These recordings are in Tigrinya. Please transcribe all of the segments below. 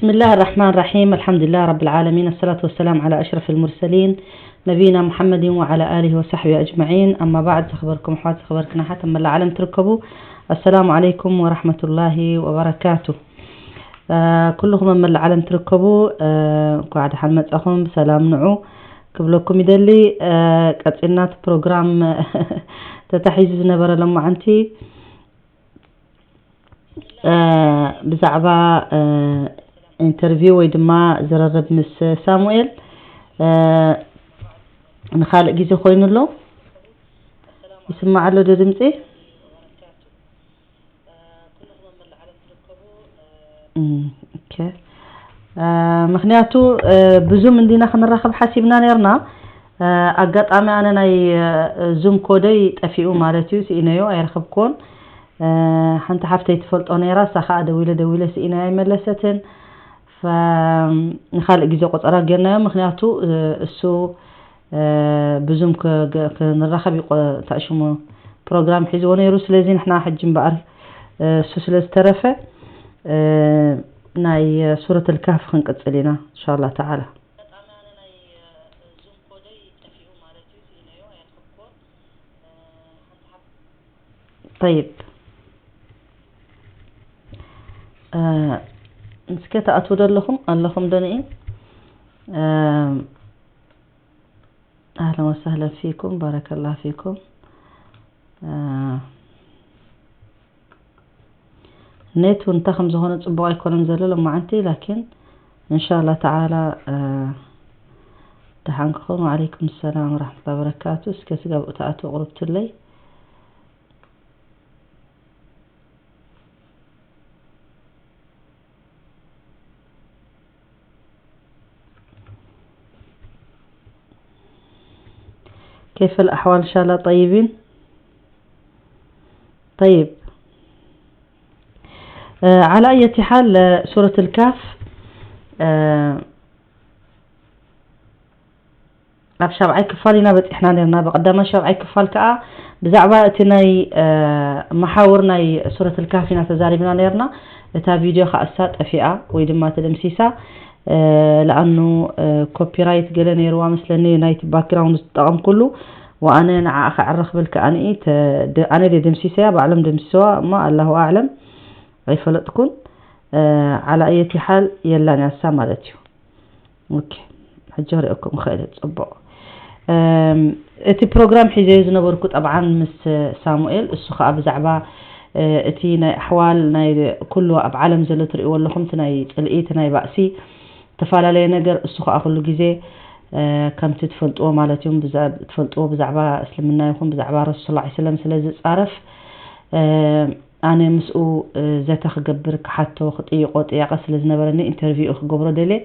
بسم الله الرحمن الرحيم. الحمد لله رب العالمين. الصلاة والسلام على أشرف المرسلين نبينا محمد وعلى آله وصحبه أجمعين. أما بعد، ዝኸበርኩም ኣሕዋት፣ ዝኸበርክን ኣሓት ኣብ መላእ ዓለም ትርከቡ፣ السلام عليكم ورحمة الله وبركاته. ኩልኹም ኣብ መላእ ዓለም ትርከቡ፣ እንኳዕ ደሓን መጻኹም፣ ብሰላም ንዑ ክብለኩም ይደሊ። ቀጺልና እቲ ፕሮግራም ተታሒዙ ዝነበረ ሎማዓንቲ ብዛዕባ ኢንተርቪው ወይ ድማ ዝርርብ ምስ ሳሙኤል ንኻልእ ግዜ ኮይኑ ኣሎ። ይስማዕ ኣሎ ዶ ድምፂ? ምክንያቱ ብዙም እንዲና ክንራኸብ ሓሲብና ነርና። ኣጋጣሚ ኣነ ናይ ዙም ኮደይ ጠፊኡ ማለት እዩ፣ ስኢነዮ ኣይረኸብክዎን። ሓንቲ ሓፍተይ ትፈልጦ ነይራ፣ እሳ ከዓ ደዊለ ደዊለ ስኢነያ ኣይመለሰትን። ንካልእ ግዜ ቆፀራ ጌርናዮ፣ ምክንያቱ እሱ ብዙም ክንራኸብ እዩ። ታሽሙ ፕሮግራም ሒዝዎ ነይሩ። ስለዚ ንሕና ሕጂ እምበኣር እሱ ስለ ዝተረፈ ናይ ሱረት ልካፍ ክንቅፅል ኢና እንሻላ ተዓላ። طيب. እስከ ትኣትዉ ዶ ኣለኹም ኣለኹም ዶ ንኢ ኣህለን ወሰህለን ፊኩም፣ ባረከላህ ፊኩም። ኔት እውን እንታይ ከም ዝኾነ ፅቡቕ ኣይኮነን ዘሎ ሎማዓንቲ፣ ላኪን እንሻላ ተዓላ ደሓን ክኾኑ። ወዓለይኩም ሰላም ወራሕመቱላሂ ወበረካቱ። እስከ ስጋብ እተኣትዉ ኣቕርብትለይ። كيف الأحوال؟ إن شاء الله طيبين. طيب. على أي حال، سورة الكهف ኣብ ሻብዓይ ክፋል ኢና በፂሕና ነርና። ብቀዳማይ ሻብዓይ ክፋል ከዓ ብዛዕባ እቲ ናይ መሓውር ናይ ሱረት ልካፍ ኢና ተዛሪብና ነርና። እታ ቪድዮ ከዓ እሳ ጠፊኣ ወይ ድማ ተደምሲሳ። ለኣኑ ኮፒራይት ገለ ነይርዋ መስለኒ ናይቲ ባክግራውንድ ዝጠቐምኩሉ። ወኣነ ንዓ ከዕርኽ ብል ከኣኒ ኣነ ደምሲሰያ፣ ባዕሎም ደምሲሰዋ እሞ ኣላሁ ኣዕለም ኣይፈለጥኩን። ዓላ ኣየቲ ሓል የላን ያሳ ማለት እዩ። ኦኬ፣ ሕጂ ክርእየኩም እኽእል እየ። ጽቡቕ። እቲ ፕሮግራም ሒዘዮ ዝነበርኩ ጠብዓን ምስ ሳሙኤል፣ እሱ ኸኣ ብዛዕባ እቲ ናይ ኣሕዋል ናይ ኩሉ ኣብ ዓለም ዘሎ ትርእይዎ ኣለኹም፣ እቲ ናይ ጽልኢ፣ እቲ ናይ ባእሲ፣ ዝተፈላለየ ነገር፣ እሱ ኸኣ ኩሉ ግዜ ከምቲ ትፈልጥዎ ማለት እዩ፣ ትፈልጥዎ ብዛዕባ እስልምና ይኹን ብዛዕባ ረሱል ሰለላሁ ዐለይሂ ወሰለም ስለ ዝጻረፍ፣ ኣነ ምስኡ ዘተ ክገብር፣ ክሓቶ፣ ክጥይቆ ጥያቐ ስለ ዝነበረኒ ኢንተርቪው ክገብሮ ደልየ።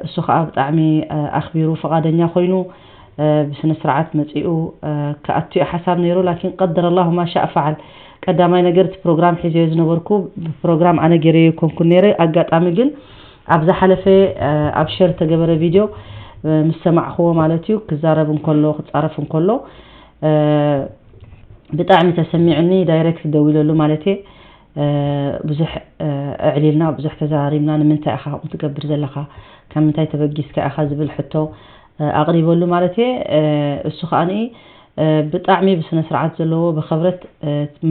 እሱ ኸኣ ብጣዕሚ ኣኽቢሩ ፍቓደኛ ኮይኑ ብስነ ስርዓት መጺኡ ክኣቱ እዩ ሓሳብ ነይሩ። ላኪን ቀደረ ላሁ ማ ሻእ ፈዓል። ቀዳማይ ነገር እቲ ፕሮግራም ሒዘዮ ዝነበርኩ ብፕሮግራም ኣነ ገይረዮ ኣይኮንኩን ነይረ። ኣጋጣሚ ግን ኣብ ዝሓለፈ ኣብ ሸር ተገበረ ቪድዮ ምስ ሰማዕኽዎ ማለት እዩ፣ ክዛረብ እንከሎ ክጻረፍ እንከሎ ብጣዕሚ ተሰሚዑኒ። ዳይሬክት ደዊለሉ ማለት እየ። ብዙሕ ኣዕሊልና፣ ብዙሕ ተዘራሪብና። ንምንታይ ኢኻ ከምኡ ትገብር ዘለኻ፣ ካብ ምንታይ ተበጊስካ ኢኻ ዝብል ሕቶ ኣቕሪበሉ ማለት እየ። እሱ ከኣኒ ብጣዕሚ ብስነ ስርዓት ዘለዎ ብኸብረት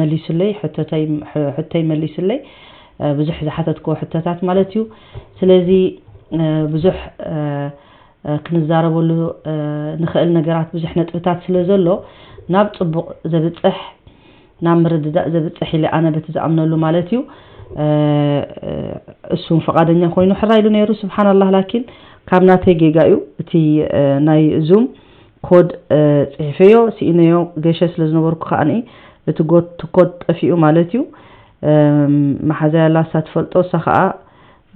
መሊሱለይ፣ ሕቶተይ ሕቶይ መሊሱለይ፣ ብዙሕ ዝሓተትክዎ ሕቶታት ማለት እዩ። ስለዚ ብዙሕ ክንዛረበሉ ንኽእል ነገራት ብዙሕ ነጥብታት ስለ ዘሎ ናብ ጽቡቕ ዘብጽሕ ናብ ምርድዳእ ዘብጽሕ ኢለ ኣነ በቲ ዝኣምነሉ ማለት እዩ። እሱን ፍቓደኛ ኮይኑ ሕራይ ኢሉ ነይሩ። ስብሓንላህ፣ ላኪን ካብ ናተይ ጌጋ እዩ። እቲ ናይ ዙም ኮድ ጽሒፈዮ ስኢነዮ ገሸ ስለ ዝነበርኩ ከኣ እቲ ኮድ ጠፊኡ ማለት እዩ። መሓዛይ ኣላ እሳ ትፈልጦ፣ እሳ ከኣ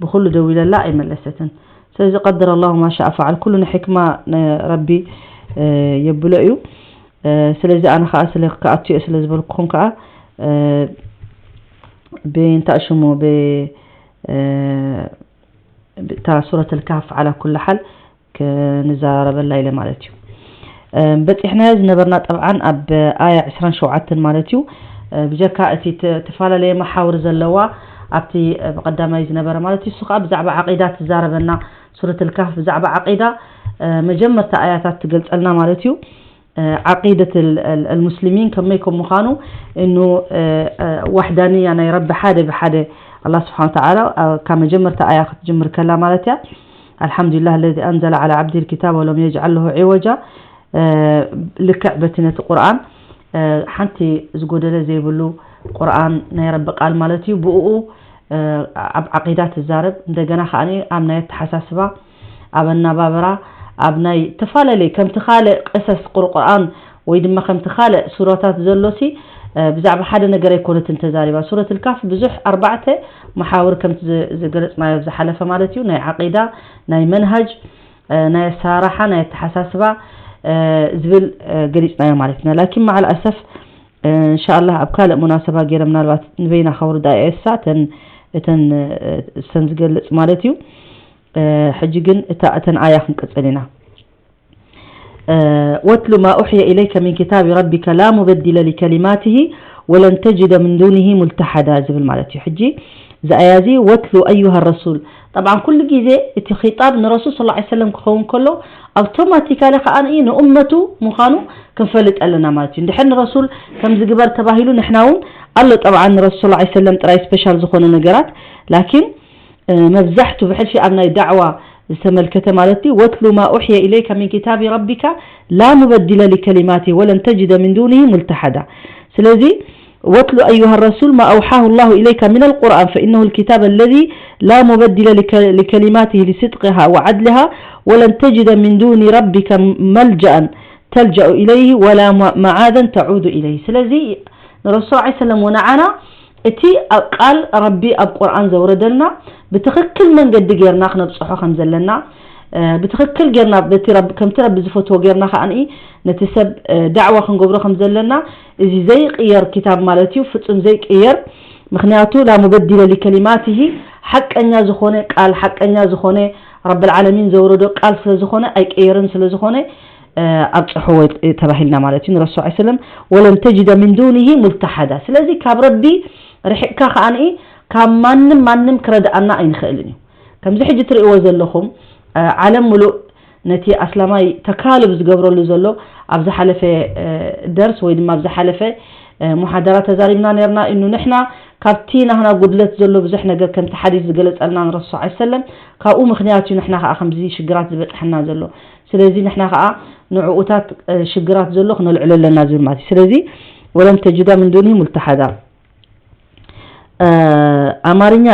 ብኹሉ ደዊለላ ኣይመለሰትን። ስለዚ ቀደረ ኣላሁ ማ ሻእ ፈዓል፣ ኩሉ ንሕክማ ረቢ የብሎ እዩ። ስለዚ ኣነ ከኣ ስለ ክኣቱ እየ ስለ ዝበልኩኹም ከኣ ብእንታ ሽሙ ብ እታ ሱረት ልካፍ ዓላ ኩሉ ሓል ክንዘራረበላ ኢለ ማለት እዩ። በፂሕናዮ ዝነበርና ጠብዓን ኣብ ኣያ ዕስራን ሸውዓተን ማለት እዩ። ብጀካ እቲ ትፈላለየ መሓውር ዘለዋ ኣብቲ ብቐዳማይ ዝነበረ ማለት እዩ። እሱ ከዓ ብዛዕባ ዓቂዳ ትዛረበና። ሱረት ልካፍ ብዛዕባ ዓቂዳ መጀመርታ ኣያታት ትገልጸልና ማለት እዩ። ዓቂደት ልሙስሊሚን ከመይ ከም ምዃኑ እኑ ዋሕዳንያ ናይ ረቢ ሓደ ብሓደ ኣላ ስብሓን ተዓላ ካብ መጀመርታ ኣያ ክትጅምር ከላ ማለት እያ። الحمد لله الذي أنزل على عبده الكتاب ولم يجعل له عوجا ልክዕ በቲ ነቲ ቁርኣን ሓንቲ ዝጎደለ ዘይብሉ ቁርኣን ናይ ረቢ ቃል ማለት እዩ። ብኡ ኣብ ዓቂዳ ትዛረብ። እንደገና ከኣ ኣብ ናይ ኣተሓሳስባ፣ ኣብ ኣናባብራ፣ ኣብ ናይ ተፈላለየ ከምቲ ካልእ ቅሰስ ቁርቁርኣን ወይ ድማ ከምቲ ካልእ ሱረታት ዘሎሲ ብዛዕባ ሓደ ነገር ኣይኮነትን ተዛሪባ። ሱረት ልካፍ ብዙሕ ኣርባዕተ መሓውር ከምቲ ዝገለጽናዮ ዝሓለፈ ማለት እዩ። ናይ ዓቂዳ፣ ናይ መንሃጅ፣ ናይ ኣሰራርሓ፣ ናይ ኣተሓሳስባ ዝብል ገሊጽናዮ ማለት ኢና። ላኪን መዓል ኣሰፍ እንሻላ ኣብ ካልእ ሙናሰባ ገይረ ምናልባት ንበይና ከውርዳ እየ እሳ እተን እተን እሰን ዝገልጽ ማለት እዩ። ሕጂ ግን እታ እተን ኣያ ክንቅጽል ኢና። واتل ما أوحي إليك من كتاب ربك لا مبدل لكلماته ولن تجد من دونه ملتحدا ዝብል ማለት እዩ። ሕጂ እዚ ኣያ እዚ ወትሉ ኣዩሃ ረሱል፣ ጠብዓን ኩሉ ግዜ እቲ ኺጣብ ንረሱል ስለ ላ ሰለም ክኸውን ከሎ ኣውቶማቲካሊ ከኣ ንእመቱ ምዃኑ ክንፈልጥ ኣለና ማለት እዩ። እንድሕር ንረሱል ከምዚ ግበር ተባሂሉ ንሕና እውን ኣሎ ጠብዓን ንረሱል ስለ ላ ሰለም ጥራይ ስፔሻል ዝኾነ ነገራት ላኪን መብዛሕቱ ብሕልፊ ኣብ ናይ ዳዕዋ ዝተመልከተ ማለት እዩ። ወትሉ ማ ኡሕየ ኢለይካ ሚን ኪታቢ ረቢካ ላ ሙበዲለ ሊከሊማቲ ወለን ተጅደ ሚን ዱኒሂ ሙልተሓዳ። ስለዚ ወትሉ ኣዩሃ ረሱል ማ ኣውሓሁ ላሁ ኢለይካ ሚን ኣልቁርኣን ፈኢነሁ ልኪታብ ኣለዚ ላ ሙበዲለ ሊከሊማቲሂ ሊስድቅሃ ወዓድልሃ ወለን ተጅደ ሚን ዱኒ ረቢካ መልጃኣን ተልጃኡ ኢለይሂ ወላ መዓዘን ተዑዱ ኢለይሂ። ስለዚ ንረሱል ዐ ሰለም ወነዓና እቲ ቃል ረቢ ኣብ ቁርኣን ዘውረደልና ብትኽክል መንገዲ ጌርና ክነብፅሖ ከም ዘለና ብትኽክል ጌርና ከምቲ ረቢ ዝፈትዎ ጌርና ከዓ ነቲ ሰብ ዳዕዋ ክንገብሮ ከም ዘለና እዚ ዘይቅየር ኪታብ ማለት እዩ። ፍፁም ዘይቅየር ምክንያቱ ላ ሙበዲለ ሊከሊማትሂ ሓቀኛ ዝኾነ ቃል ሓቀኛ ዝኾነ ረብልዓለሚን ዘውረዶ ቃል ስለዝኾነ ኣይቀየርን ስለዝኾነ ኣብፅሕዎ ተባሂልና ማለት እዩ ንረሱል ዐ ሰለም ወለን ተጅደ ሚን ዱኒሂ ሙልተሓዳ። ስለዚ ካብ ረቢ ርሒቕካ ከዓኒ ካብ ማንም ማንም ክረድኣና ኣይንኽእልን እዩ። ከምዚ ሕጂ ትርእይዎ ዘለኹም ዓለም ሙሉእ ነቲ ኣስላማይ ተካልብ ዝገብረሉ ዘሎ ኣብ ዝሓለፈ ደርስ ወይ ድማ ኣብ ዝሓለፈ ሙሓደራ ተዛሪብና ነርና እኑ ንሕና ካብቲ ናህና ጉድለት ዘሎ ብዙሕ ነገር ከምቲ ሓዲስ ዝገለጸልና ንረሱል ዐ ሰለም ካብኡ ምክንያት እዩ ንሕና ከዓ ከምዚ ሽግራት ዝበፅሐና ዘሎ። ስለዚ ንሕና ከዓ ንዕኡታት ሽግራት ዘሎ ክነልዕሎ ኣለና ዝብል ማለት እዩ። ስለዚ ወለን ተጅዳ ምን ዱኒሂ ሙልተሓዳ። አማርኛ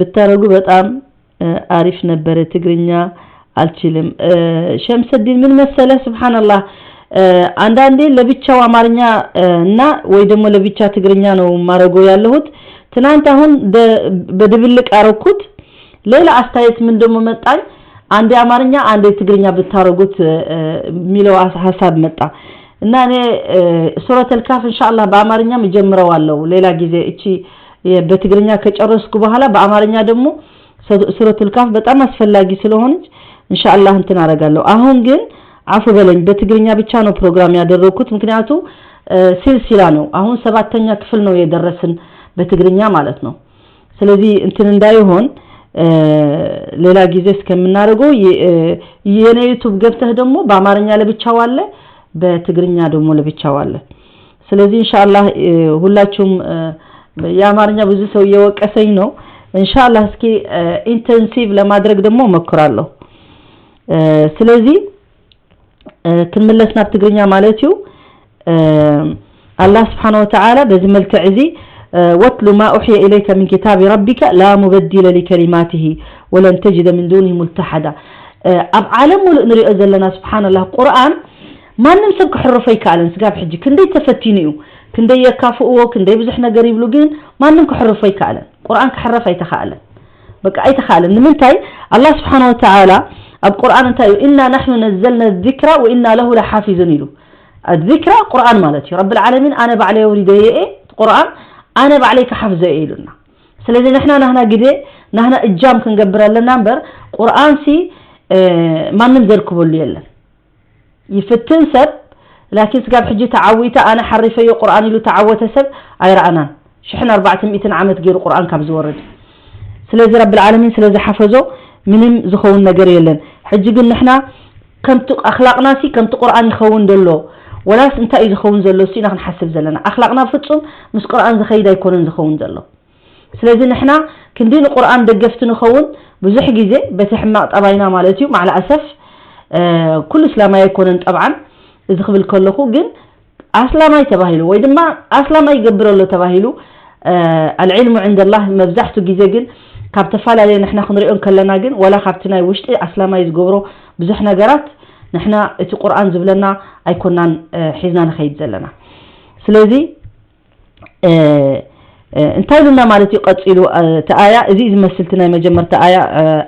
ብታረጉ በጣም አሪፍ ነበረ። ትግርኛ አልችልም። ሸምሰዲን ምን መሰለ ስብሓንላህ አንዳንዴ ለብቻው አማርኛ እና ወይ ደግሞ ለብቻ ትግርኛ ነው ማረጎ ያለሁት። ትናንት አሁን በድብልቅ አረኩት። ሌላ አስተያየት ምን ደግሞ መጣኝ። አንዴ አማርኛ አንዴ ትግርኛ ብታረጉት የሚለው ሀሳብ መጣ እና እኔ ሱረት አልካፍ እንሻአላህ በአማርኛም እጀምረዋለሁ ሌላ ጊዜ። እቺ በትግርኛ ከጨረስኩ በኋላ በአማርኛ ደግሞ ሱረቱል ካፍ በጣም አስፈላጊ ስለሆነች እንሻአላህ እንትን አረጋለሁ። አሁን ግን አፉ በለኝ በትግርኛ ብቻ ነው ፕሮግራም ያደረኩት። ምክንያቱ ሲልሲላ ነው። አሁን ሰባተኛ ክፍል ነው የደረስን በትግርኛ ማለት ነው። ስለዚህ እንትን እንዳይሆን ሌላ ጊዜ እስከምናደርገው የኔ ዩቱብ ገብተህ ደግሞ በአማርኛ ለብቻው አለ፣ በትግርኛ ደግሞ ለብቻው አለ። ስለዚህ እንሻአላህ ሁላችሁም የአማርኛ ብዙ ሰው እየወቀሰኝ ነው። እንሻአላህ እስኪ ኢንተንሲቭ ለማድረግ ደግሞ እሞክራለሁ። ስለዚህ ክንምለስ ናብ ትግርኛ ማለት እዩ። ኣላህ ስብሓን ወተዓላ በዚ መልክዕ እዚ ወትሉ ማ ኡሕየ ኢለይከ ምን ኪታቢ ረቢከ ላ ሙበዲለ ሊከሊማትሂ ወለን ተጅደ ምን ዱኒሂ ሙልተሓዳ። ኣብ ዓለም ሙሉእ ንሪኦ ዘለና ስብሓንላህ ቁርኣን ማንም ሰብ ክሕርፎ ኣይከኣለን። ስጋብ ሕጂ ክንደይ ተፈቲኑ እዩ፣ ክንደይ የካፍእዎ፣ ክንደይ ብዙሕ ነገር ይብሉ፣ ግን ማንም ክሕርፎ ኣይከኣለን። ቁርኣን ክሕረፍ ኣይተኻእለን። በቃ ኣይተኻእለን። ንምንታይ ኣላህ ስብሓን ወተዓላ ኣብ ቁርኣን እንታይ እዩ? ኢና ናሕኑ ነዘልና ዚክራ ወኢና ለሁ ለሓፊዙን ኢሉ። ዚክራ ቁርኣን ማለት እዩ። ረብል ዓለሚን ኣነ ባዕለይ ኣውሪደዮ እየ ቁርኣን ኣነ ባዕለይ ክሓፍዞ እየ ኢሉና። ስለዚ ንሕና ናህና ግደ ናህና እጃም ክንገብር ኣለና እምበር ቁርኣንሲ ማንም ዘርክበሉ የለን። ይፍትን ሰብ ላኪን ስጋብ ሕጂ ተዓዊተ ኣነ ሓሪፈዮ ቁርኣን ኢሉ ተዓወተ ሰብ ኣይረኣናን። ሽሕን ኣርባዕተ ሚእትን ዓመት ገይሩ ቁርኣን ካብ ዝወርድ። ስለዚ ረብል ዓለሚን ስለ ዝሓፈዞ ምንም ዝኸውን ነገር የለን። ሕጂ ግን ንሕና ከምቲ ኣኽላቕናሲ ከምቲ ቁርኣን ይኸውን ዘሎ፣ ወላስ እንታይ እዩ ዝኸውን ዘሎ? እሱ ኢና ክንሓስብ ዘለና። ኣኽላቕና ፍጹም ምስ ቁርኣን ዝኸይድ ኣይኮነን ዝኸውን ዘሎ። ስለዚ ንሕና ክንዲ ንቁርኣን ደገፍቲ ንኸውን። ብዙሕ ግዜ በቲ ሕማቕ ጠባይና ማለት እዩ፣ ማዕላ ኣሰፍ ኩሉ እስላማይ ኣይኮነን ጠብዓን፣ እዚ ክብል ከለኹ ግን ኣስላማይ ተባሂሉ ወይ ድማ ኣስላማይ ይገብር ኣሎ ተባሂሉ፣ ኣልዕልሙ ዕንደላህ። መብዛሕቱ ግዜ ግን ካብ ተፈላለየ ንሕና ክንሪኦ ከለና ግን ወላ ካብቲ ናይ ውሽጢ ኣስላማይ ዝገብሮ ብዙሕ ነገራት ንሕና እቲ ቁርኣን ዝብለና ኣይኮናን ሒዝና ንኸይድ ዘለና። ስለዚ እንታይ ኢሉና ማለት እዩ ቀፂሉ? እቲ ኣያ እዚ ዝመስልቲ ናይ መጀመርታ ኣያ፣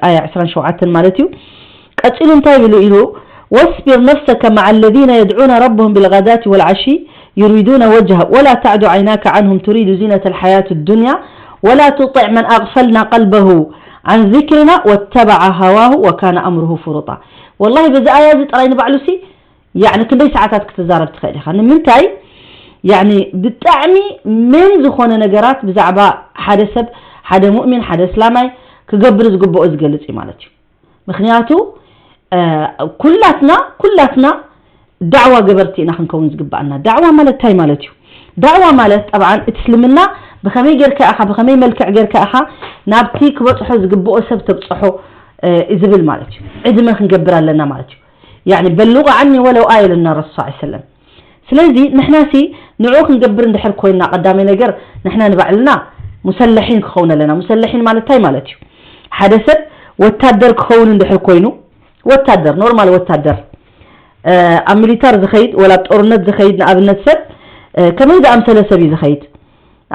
ኣያ ዕስራን ሸውዓተን ማለት እዩ። ቀፂሉ እንታይ ብሉ ኢሉ? واصبر نفسك مع الذين يدعون ربهم بالغداة والعشي يريدون وجهه ولا تعد عيناك عنهم تريد زينة الحياة الدنيا ولا تطع من أغفلنا قلبه عن ذكرنا واتبع هواه وكان أمره فرطا. والله በዚ ኣያ እዚ ጥራይ ንባዕሉ ሲ ያዕኒ ክንደይ ሰዓታት ክትዛረብ ትኽእል ኢኻ። ንምንታይ? ያዕኒ ብጣዕሚ ሜን ዝኾነ ነገራት ብዛዕባ ሓደ ሰብ፣ ሓደ ሙእሚን፣ ሓደ እስላማይ ክገብር ዝግብኦ ዝገልጽ እዩ ማለት እዩ። ምኽንያቱ ኩላትና ኩላትና ዳዕዋ ገበርቲ ኢና ክንከውን ዝግብኣና። ዳዕዋ ማለት እንታይ ማለት እዩ? ዳዕዋ ማለት ጠብዓን እቲ እስልምና ብኸመይ ጌርካ ኢኻ፣ ብኸመይ መልክዕ ጌርካ ኢኻ ናብቲ ክበፅሖ ዝግብኦ ሰብ ተብፅሖ ዝብል ማለት እዩ። ዕድመ ክንገብር ኣለና ማለት እዩ። ያዕኒ በልጉ ዓኒ ወለው ኣየ ኢሉና ረሱል ሰለላሁ ዐለይሂ ወሰለም። ስለዚ ንሕናሲ ንዑ ክንገብር እንድሕር ኮይንና ቀዳማይ ነገር ንሕና ንባዕልና ሙሰለሒን ክኸውን ኣለና። ሙሰለሒን ማለት እንታይ ማለት እዩ? ሓደ ሰብ ወታደር ክኸውን እንድሕር ኮይኑ፣ ወታደር ኖርማል ወታደር ኣብ ሚሊታር ዝኸይድ ወላ ኣብ ጦርነት ዝኸይድ ንኣብነት ሰብ ከመይ ዝኣምሰለ ሰብ እዩ ዝኸይድ?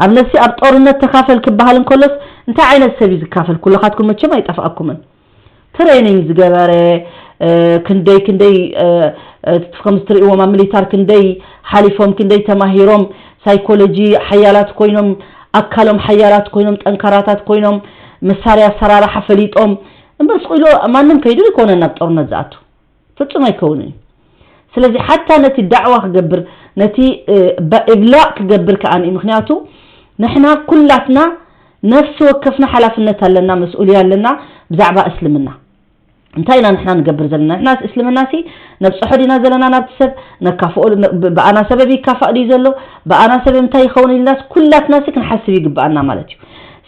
ኣብነሲ ኣብ ጦርነት ተካፈል ክበሃል እንከሎስ እንታይ ዓይነት ሰብ እዩ ዝካፈል? ኩልኻትኩም መቸም ኣይጠፍኣኩምን። ትሬኒንግ ዝገበረ ክንደይ ክንደይ ከም ትርእዎም ኣብ ሚሊታር ክንደይ ሓሊፎም ክንደይ ተማሂሮም ሳይኮሎጂ ሓያላት ኮይኖም ኣካሎም ሓያላት ኮይኖም ጠንካራታት ኮይኖም መሳርያ ኣሰራርሓ ፈሊጦም እምበር ስቕ ኢሉ ማንም ከይዱ ይኮነ ናብ ጦርነት ዝኣቱ ፍጹም ኣይከውንን እዩ። ስለዚ ሓታ ነቲ ዳዕዋ ክገብር ነቲ ኢብላቕ ክገብር ከኣ ምክንያቱ ንሕና ኩላትና ነፍሲ ወከፍና ሓላፍነት ኣለና መስኡልያ ኣለና ብዛዕባ እስልምና እንታይ ኢና ንሕና ንገብር ዘለና ንሕና እስልምና ሲ ነብፅሖ ዲና ዘለና ናብቲ ሰብ ነካፍኦ ብኣና ሰበብ ይካፋእ ድዩ ዘሎ ብኣና ሰበብ እንታይ ይኸውን ኢልናስ ኩላትና ሲ ክንሓስብ ይግብኣና ማለት እዩ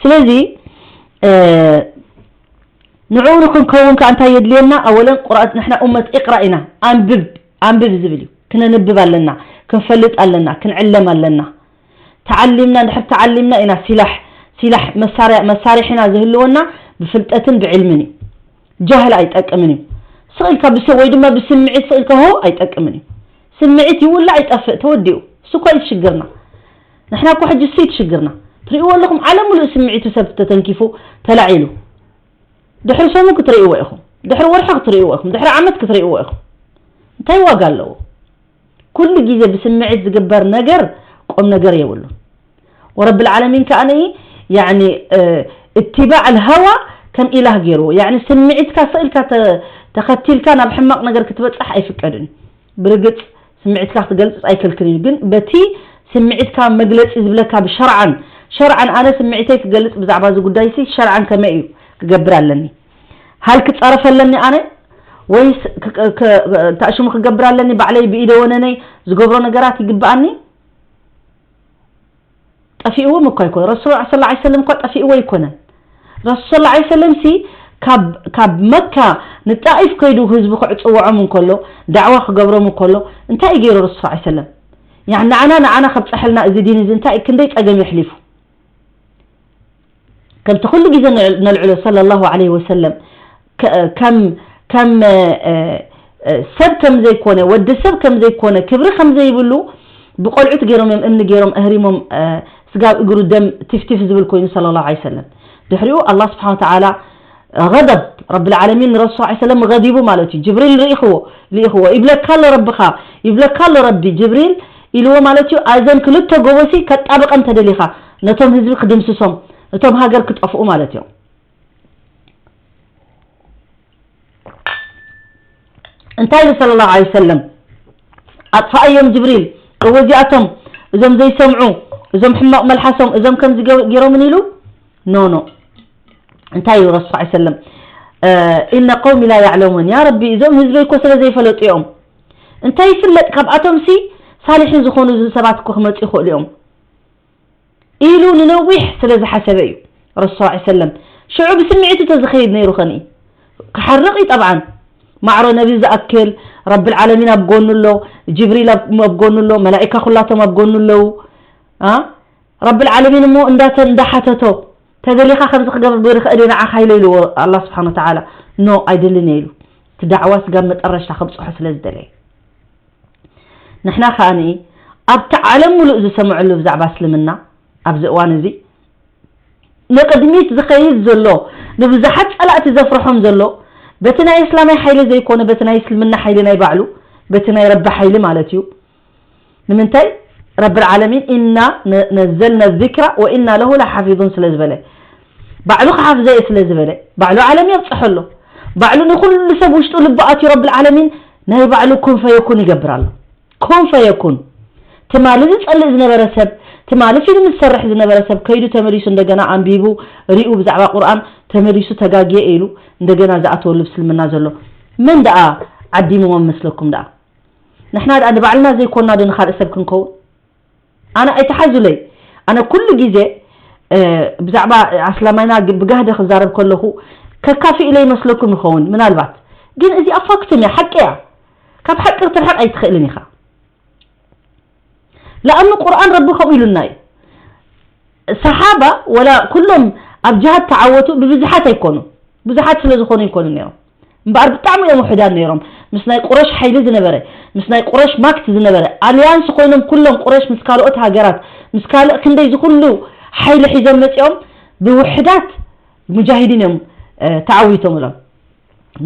ስለዚ ንዕኡ ንክንከውን ከኣ እንታይ የድልየና ኣወለን ቁርኣን ንሕና ኡመት ኢቅራ ኢና ኣንብብ ኣንብብ ዝብል እዩ ክነንብብ ኣለና ክንፈልጥ ኣለና ክንዕለም ኣለና ተዓሊምና እንድሕር ተዓሊምና ኢና ሲላሕ ሲላሕ መሳርያ መሳርሒና ዝህልወና ብፍልጠትን ብዕልምን እዩ ጃህል ኣይጠቅምን እዩ ስቕ ኢልካ ብሰብ ወይ ድማ ብስምዒት ስቕ ኢልካ ሆ ኣይጠቅምን እዩ ስምዒት ይውላዕ ይጠፍእ ተወዲኡ እሱ እኳ እዩ ሽግርና ንሕና እኮ ሕጂ እሱ እዩ ሽግርና ትርእይዎ ኣለኹም ዓለም ሙሉእ ስምዒቱ ሰብ ተተንኪፉ ተላዒሉ ድሕሪ ሰሙን ክትርእይዎ ኢኹም ድሕሪ ወርሒ ክትርእይዎ ኢኹም ድሕሪ ዓመት ክትርእይዎ ኢኹም እንታይ ዋጋ ኣለዎ ኩሉ ግዜ ብስምዒት ዝግበር ነገር ቁም ነገር የብሉን ወረብል ዓለሚን ከኣ ያኒ እትባዕ ልሃዋ ከም ኢላህ ገይርዎ ያኒ ስምዒትካ ስእልካ ተኸቲልካ ናብ ሕማቕ ነገር ክትበፅሕ ኣይፍቀድን ብርግፅ ስምዒትካ ክትገልፅስ ኣይክልክን እዩ ግን በቲ ስምዒትካ መግለፂ ዝብለካ ብሸርዓን ሸርዓን ኣነ ስምዒተይ ክገልፅ ብዛዕባ እዚ ጉዳይ ሲ ሸርዓን ከመይ እዩ ክገብር ኣለኒ ሃል ክፀረፍ ኣለኒ ኣነ ወይስ ታሽሙ ክገብር ኣለኒ ባዕለይ ብኢደ ወነነይ ዝገብሮ ነገራት ይግብኣኒ ጠፊእዎም እኳ ኣይኮነ ረሱል ስ ላ ሰለም እኳ ጠፊእዎ ኣይኮነን ረሱል ስ ላ ሰለም ሲ ካብ መካ ንጣኢፍ ከይዱ ህዝቢ ክዕፅውዖም እንከሎ ዳዕዋ ክገብሮም እንከሎ እንታይ እዩ ገይሩ ረሱል ስ ሰለም ንዓና ንዓና ከብፀሐልና እዚ ዲን እዚ እንታይ ክንደይ ፀገም የሕሊፉ ከምቲ ኩሉ ግዜ ነልዕሎ ሰለላሁ ዐለይሂ ወሰለም ከም ከም ሰብ ከም ዘይኮነ ወዲ ሰብ ከም ዘይኮነ ክብሪ ከም ዘይብሉ ብቆልዑት ገይሮም እዮም እምኒ ገይሮም ኣህሪሞም ስጋብ እግሩ ደም ቲፍቲፍ ዝብል ኮይኑ ሰለላሁ ዐለይሂ ወሰለም ድሕሪኡ ኣላህ ስብሓን ወተዓላ غضب ረብል ዓለሚን ንረሱል ስ ሰለም غضب ማለት እዩ ጅብሪል ርኢኽዎ ልኢኽዎ ይብለካ ኣሎ ረብኻ ይብለካ ኣሎ ረቢ ጅብሪል ኢልዎ ማለት እዩ ኣዘን ክልተ ጎቦሲ ከጣብቐን ተደሊኻ ነቶም ህዝቢ ክድምስሶም እቶም ሃገር ክጠፍኡ ማለት እዮም እንታይ ኢሉ ሰለላሁ ዐለይሂ ወሰለም ኣጥፋኣዮም ጅብሪል እወ እዚኣቶም እዞም ዘይሰምዑ እዞም ሕማቕ መልሓሶም፣ እዞም ከምዚ ገ- ገይሮምን ኢሉ? ኖ፣ ኖ። እንታይ ኢሉ ረሱል ሰለላሁ ዐለይሂ ወሰለም? "እ፣ ኢነ ቀውሚ ላ ያዕለሙን፣ ያ ረቢ፣ እዞም ህዝበይ እኮ ስለ ዘይፈለጡ እዮም። እንታይ ይፍለጥ፣ ካብኣቶምሲ ሳሊሒን ዝኾኑ ሰባት እኮ ክመፁ ይኽእሉ እዮም" ኢሉ ንነዊሕ ስለ ዝሓሰበ እዩ ረሱል ሰለላሁ ዐለይሂ ወሰለም። ሽዑ ብስምዒቱ ተዝኸይድ ነይሩ ኸኒ ክሓርቕ እዩ። ጠብዓን ማዕሮ ነቢ ዝኣክል ረብል ዓለሚን ኣብ ጎኑ ኣሎ፣ ጅብሪል ኣብ ኣብ ጎኑ ኣሎ፣ መላኢካ ኩላቶም ኣብ ጎኑ ኣለዉ። ኣ ረብል ዓለሚን እሞ እንዳተ እንዳሓተቶ፣ "ተደሊኻ ከምዚ ክገብር ይኽእል እየ ንዓኻ" ኢለ ኢልዎ ኣላህ ስብሓን ወተዓላ። "ኖ፣ ኣይደልን እየ" ኢሉ። እቲ ዳዕዋ ስጋብ መጠረሽታ ከብፅሖ ስለ ዝደለየ። ንሕና ከኣ ኣብቲ ዓለም ሙሉእ ዝሰምዐሉ ብዛዕባ እስልምና ኣብዚ እዋን እዚ ንቕድሚት ዝኸይድ ዘሎ፣ ንብዙሓት ጸላእቲ ዘፍርሖም ዘሎ፣ በቲ ናይ እስላማይ ሓይሊ ዘይኮነ፣ በቲ ናይ እስልምና ሓይሊ ናይ ባዕሉ፣ በቲ ናይ ረቢ ሓይሊ ማለት እዩ። ንምንታይ? ረብል ዓለሚን፣ "ኢና ነ-፣ ነዘልና ዚክራ ወኢና ለሁ ለሓፊዙን" ስለ ዝበለ፣ ባዕሉ ክሓፍዘ እየ ስለ ዝበለ፣ ባዕሉ ዓለም የብጽሖ ኣሎ። ባዕሉ ንኹሉ ሰብ ውሽጡ ልቢ ኣትዩ ረብል ዓለሚን ናይ ባዕሉ ኩን ፈየኩን ይገብር ኣሎ። ኩን ፈየኩን። ትማሊ ዝጸልእ ዝነበረ ሰብ፣ ትማሊ ፊልም ዝሰርሕ ዝነበረ ሰብ ከይዱ ተመሊሱ እንደገና ኣንቢቡ ሪኡ ብዛዕባ ቁርኣን ተመሊሱ ተጋግየ ኢሉ እንደገና ዝኣተወሉ ብስልምና ዘሎ መን ደኣ ዓዲምዎም መስለኩም ደኣ? ንሕና ደኣ ንባዕልና ዘይኮንና ዶ ንኻልእ ሰብ ክንከውን? ኣነ ኣይተሓዙለይ። ኣነ ኩሉ ግዜ፣ እ፣ ብዛዕባ ኣስላማይና ግ-፣ ብጋህደ ክዛረብ ከለኹ ከካፍእ ኢለ ይመስለኩም ይኸውን ምናልባት። ግን እዚኣ ፋክት እያ፣ ሓቂ እያ። ካብ ሓቂ ክትርሕቕ ኣይትኽእልን ኢኻ። ለኣኑ ቁርኣን ረቢ ከምኡ ኢሉና እዩ። ሰሓባ ወላ ኩሎም ኣብ ጅሃድ ተዓወቱ ብብዙሓት ኣይኮኑ። ብዙሓት ስለ ዝኾኑ ኣይኮኑ ነይሮም። እምበኣር ብጣዕሚ እዮም ውሑዳት ነይሮም። ምስ ናይ ቁረሽ ሓይሊ ዝነበረ፣ ምስ ናይ ቁረሽ ማክት ዝነበረ፣ ኣልያንስ ኮይኖም ኩሎም ቁረሽ ምስ ካልኦት ሃገራት፣ ምስ ካልእ ክንደይ ዝኹሉ ሓይሊ ሒዞም መጺኦም ብውሕዳት ሙጃሂዲን እዮም፣ እ፣ ተዓዊቶም ኢሎም።